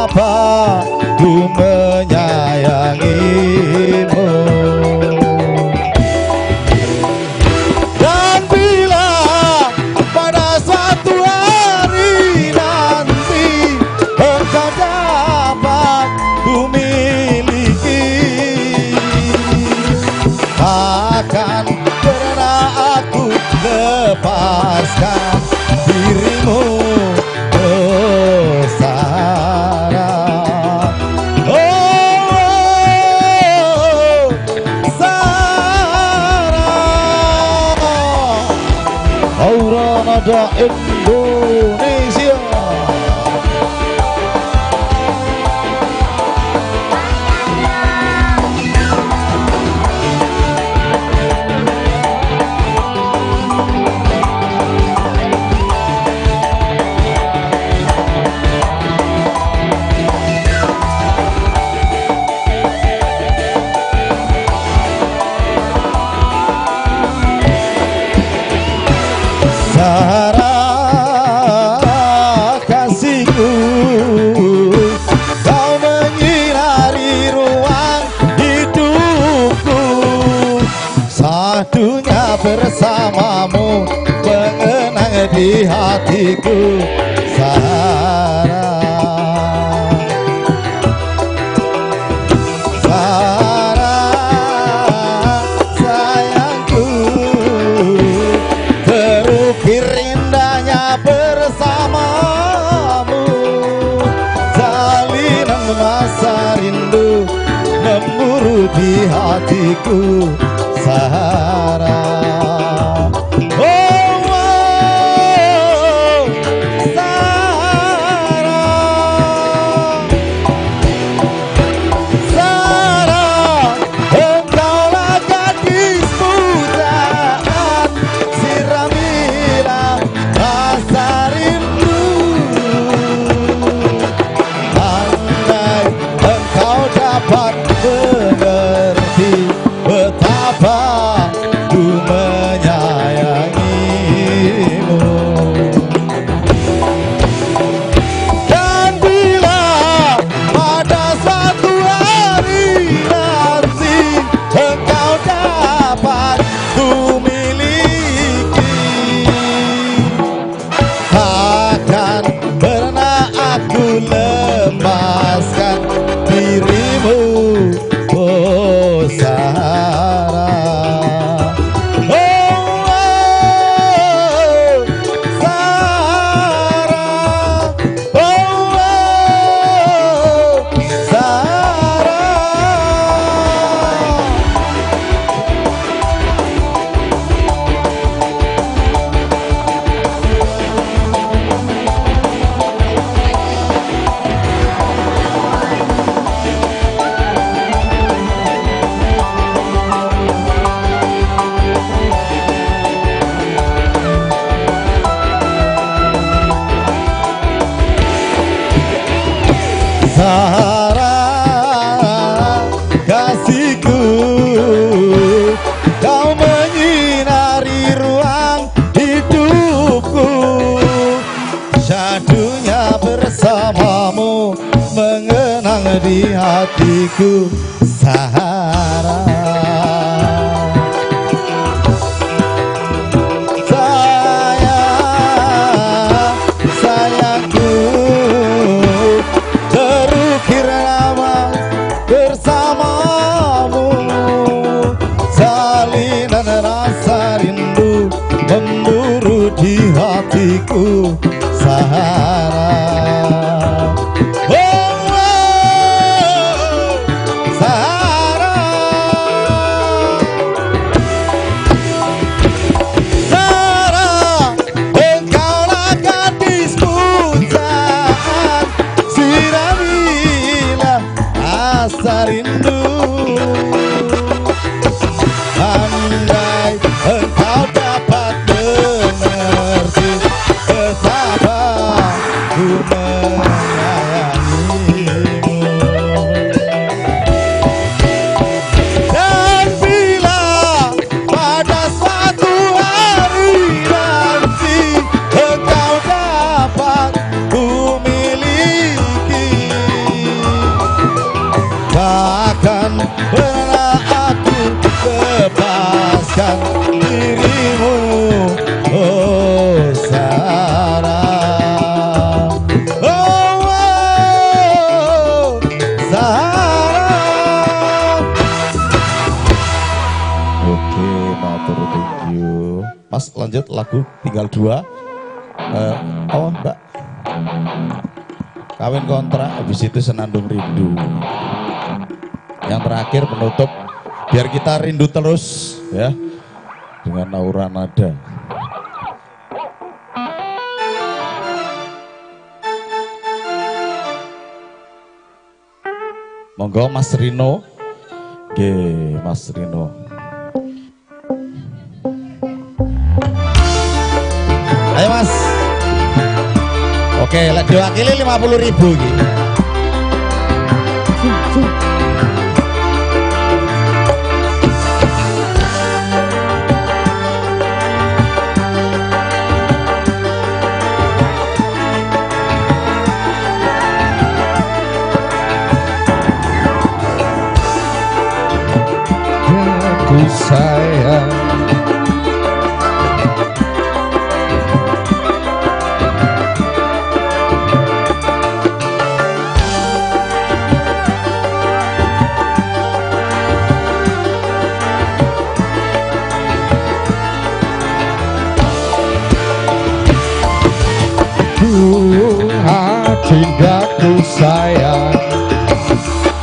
betapa ku menyayangimu. Dan bila pada suatu hari nanti engkau dapat ku miliki, takkan pernah aku lepaskan dirimu, oh Sarah. Oh, Sarah. Aura Nada Indonesia. Sarah kasihku, kau menyinari ruang hidupku. Satunya bersamamu mengenang di hatiku, Sarah. Sarah sayangku, terukir indahnya bersamamu. Jalinan masa rindu memburu di hatiku, Sarah. Oh, oh, Sarah. Sarah, engkaulah gadis pujaan, siramilah rasa rindu. Andai engkau dapat mengerti betapa ku menyayangimu. Dan bila pada suatu hari nanti engkau dapat ku miliki, takkan pernah aku lepaskan dirimu, oh Sarah. Oh, oh, Sarah. Oh, oh, Sarah. Sarah kasihku, kau menyinari ruang hidupku. Syadunya bersamamu mengenang di hatiku, Sarah. Sayang, sayangku, terukir nama bersamamu. Jalinan rasa rindu memburu di hatiku, Sarah. Oh, oh, Sarah. Sarah, engkaulah gadis pujaan, siramilah rasa rindu. Andai engkau dapat mengerti betapa ku menyayangimu. Dan bila pada suatu hari nanti engkau dapat ku miliki, lanjut lagu tinggal 2. Oh Mbak, kawin kontrak, habis itu Senandung Rindu. Yang terakhir penutup, biar kita rindu terus ya dengan Aura Nada. Monggo Mas Rino. Oke, Mas Rino. Ayo Mas. Oke, lek diwakili 50.000 iki. Aku sayang, adindaku sayang,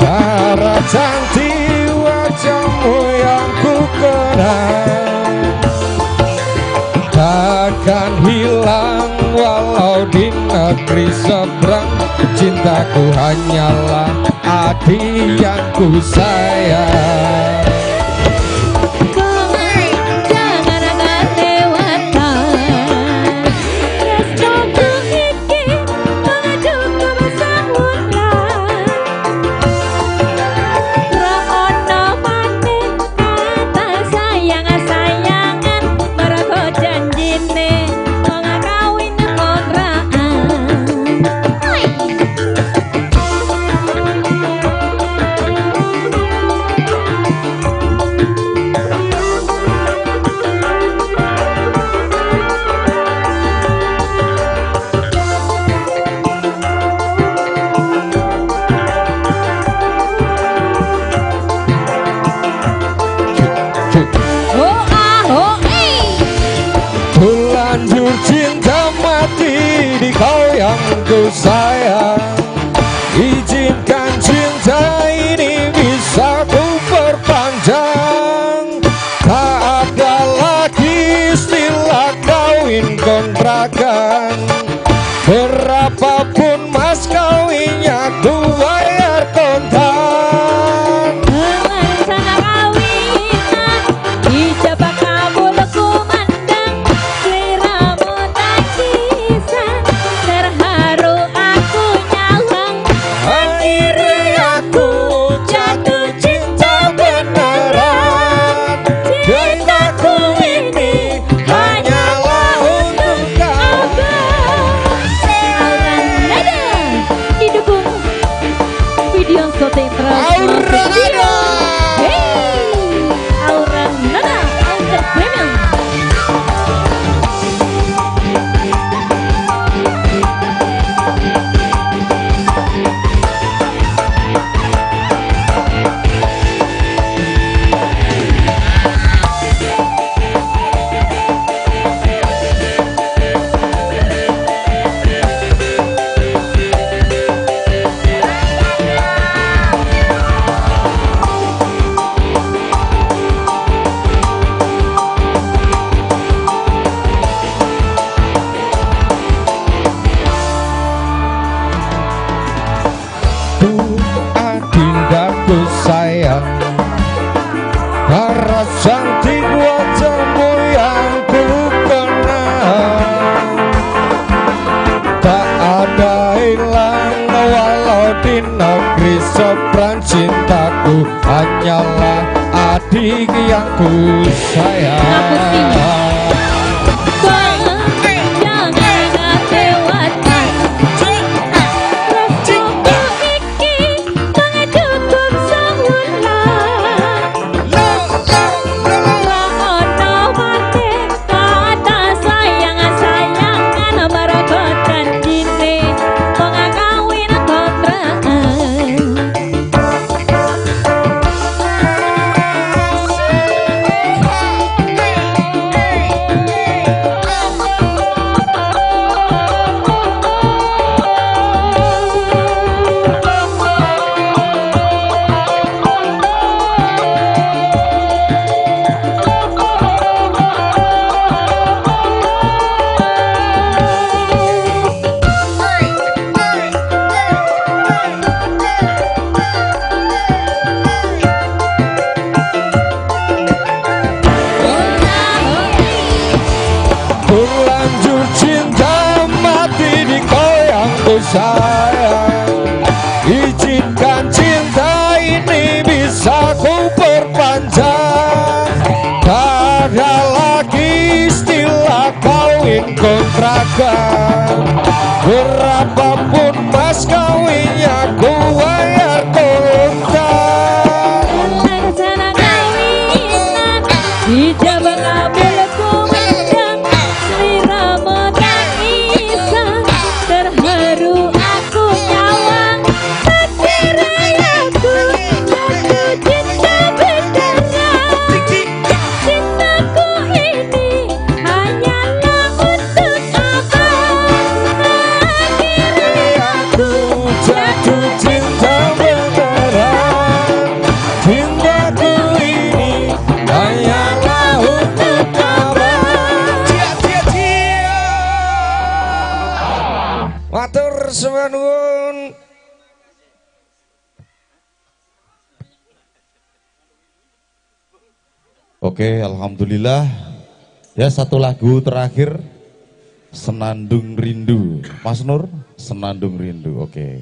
cara cantik wajahmu yang ku kenang takkan hilang walau di negeri seberang. Cintaku hanyalah adik yang ku sayang. Terlanjur cinta mati di kau yang ku sayang. Izinkan cinta ini bisa ku perpanjang. Tak ada lagi istilah kawin kontrakan. Berapapun mas kawinnya ku bayar kontan. Sayang, para cantik wajahmu yang ku kenal tak ada hilang walau di negeri seberang. Cintaku hanyalah adik yang ku sayang. Hey! sayang. Izinkan cinta ini bisa ku perpanjang. Tak ada lagi istilah kawin kontrakan. Berapapun mas kawinnya ku bayar kontak. Rencana kawinan ijab kabul kumandang, sliramu tangisan terharu aku nyawang. Akhirnya aku jatuh cinta beneran. Cintaku ini hanyalah untuk abang. Akhirnya aku jatuh cinta beneran. Cintaku ini hanyalah untuk abang. Cia cia cia. Matur suwun. Oke, alhamdulillah. Ya, satu lagu terakhir, Senandung Rindu. Mas Nur, Senandung Rindu. Oke.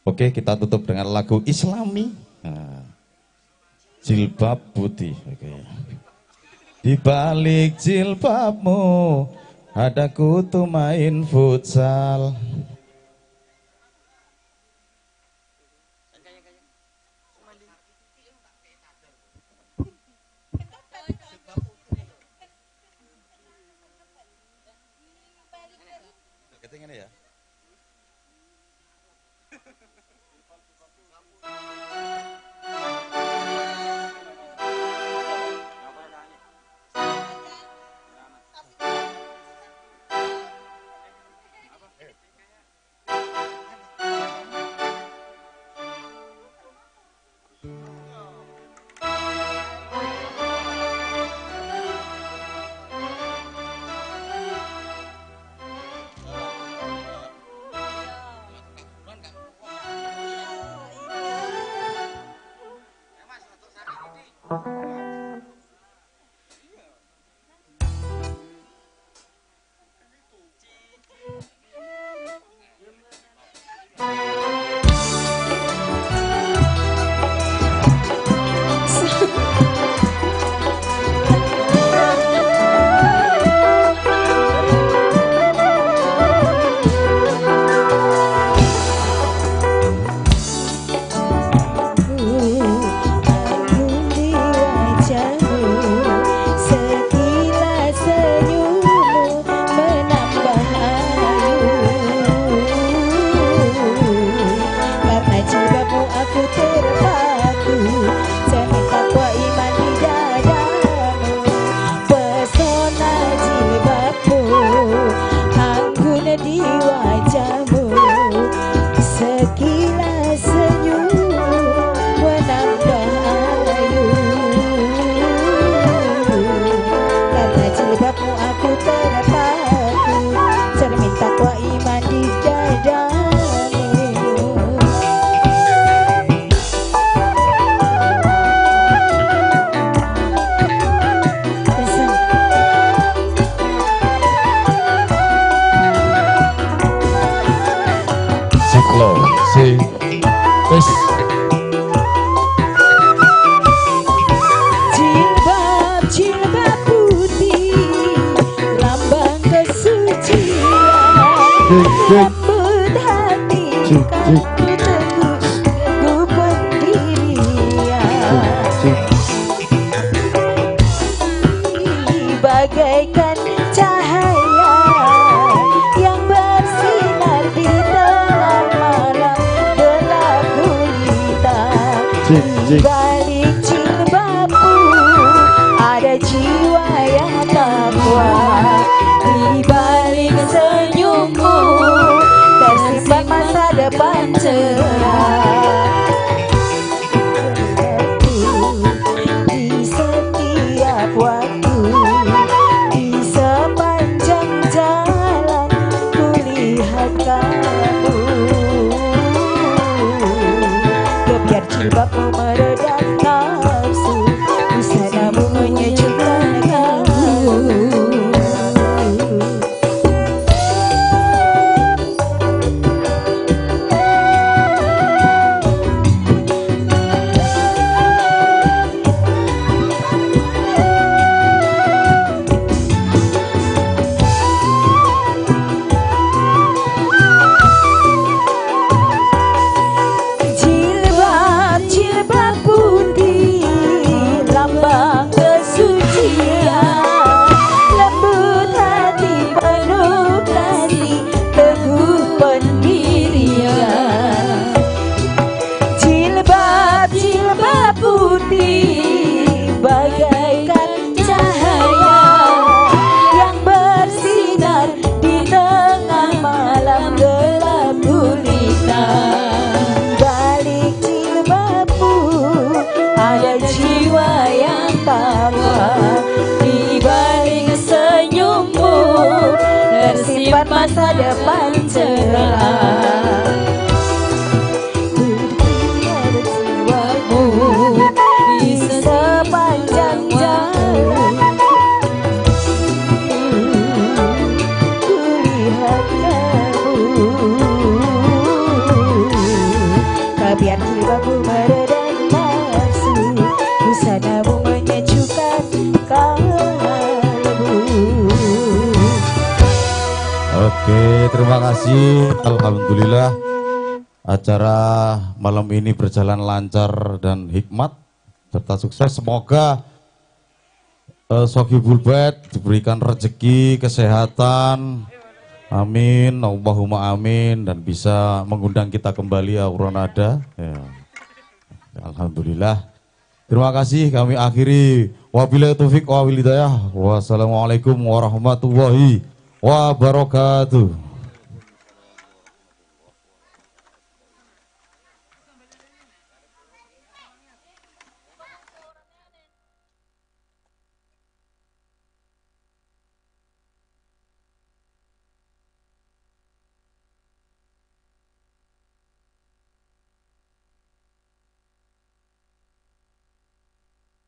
Oke, kita tutup dengan lagu Islami. Nah, Jilbab Putih. Oke. Di balik jilbabmu ada kutu main futsal. Ya. Aku Lembut hati kamu teguh, teguh pendirian. Bagaikan cahaya yang bersinar di tengah malam gelap gulita. Di balik jilbabmu ada jiwa yang takwa. Di balik senyummu tersimpan masa depan cerah. Di setiap waktu, di sepanjang jalan, kulihat kamu. Biar jilbabmu meredam nafsu, busanamu menyejukkan kalbu. Jilbab, jilbab putih, lambang kesucian. Lembut hati penuh kasih, teguh pendirian. Jilbab, jilbab putih, bagaikan cahaya yang bersinar di tengah malam gelap gulita. Balik jilbabmu ada jiwa yang takwa. Di balik senyummu tersimpan masa depan cerah. Berkibar jiwamu di sepanjang jalan, kulihat kamu. Biar jilbabmu meredam nafsu, busanamu menyejukkan kalbu. Oke, terima kasih. Alhamdulillah acara malam ini berjalan lancar dan hikmat serta sukses. Semoga Shohibul Bait diberikan rezeki, kesehatan. Amin, Allahumma amin, dan bisa mengundang kita kembali Aura Nada. Ya. Alhamdulillah. Terima kasih, kami akhiri. Wabillahi taufik wal hidayah. Wassalamualaikum warahmatullahi wabarakatuh.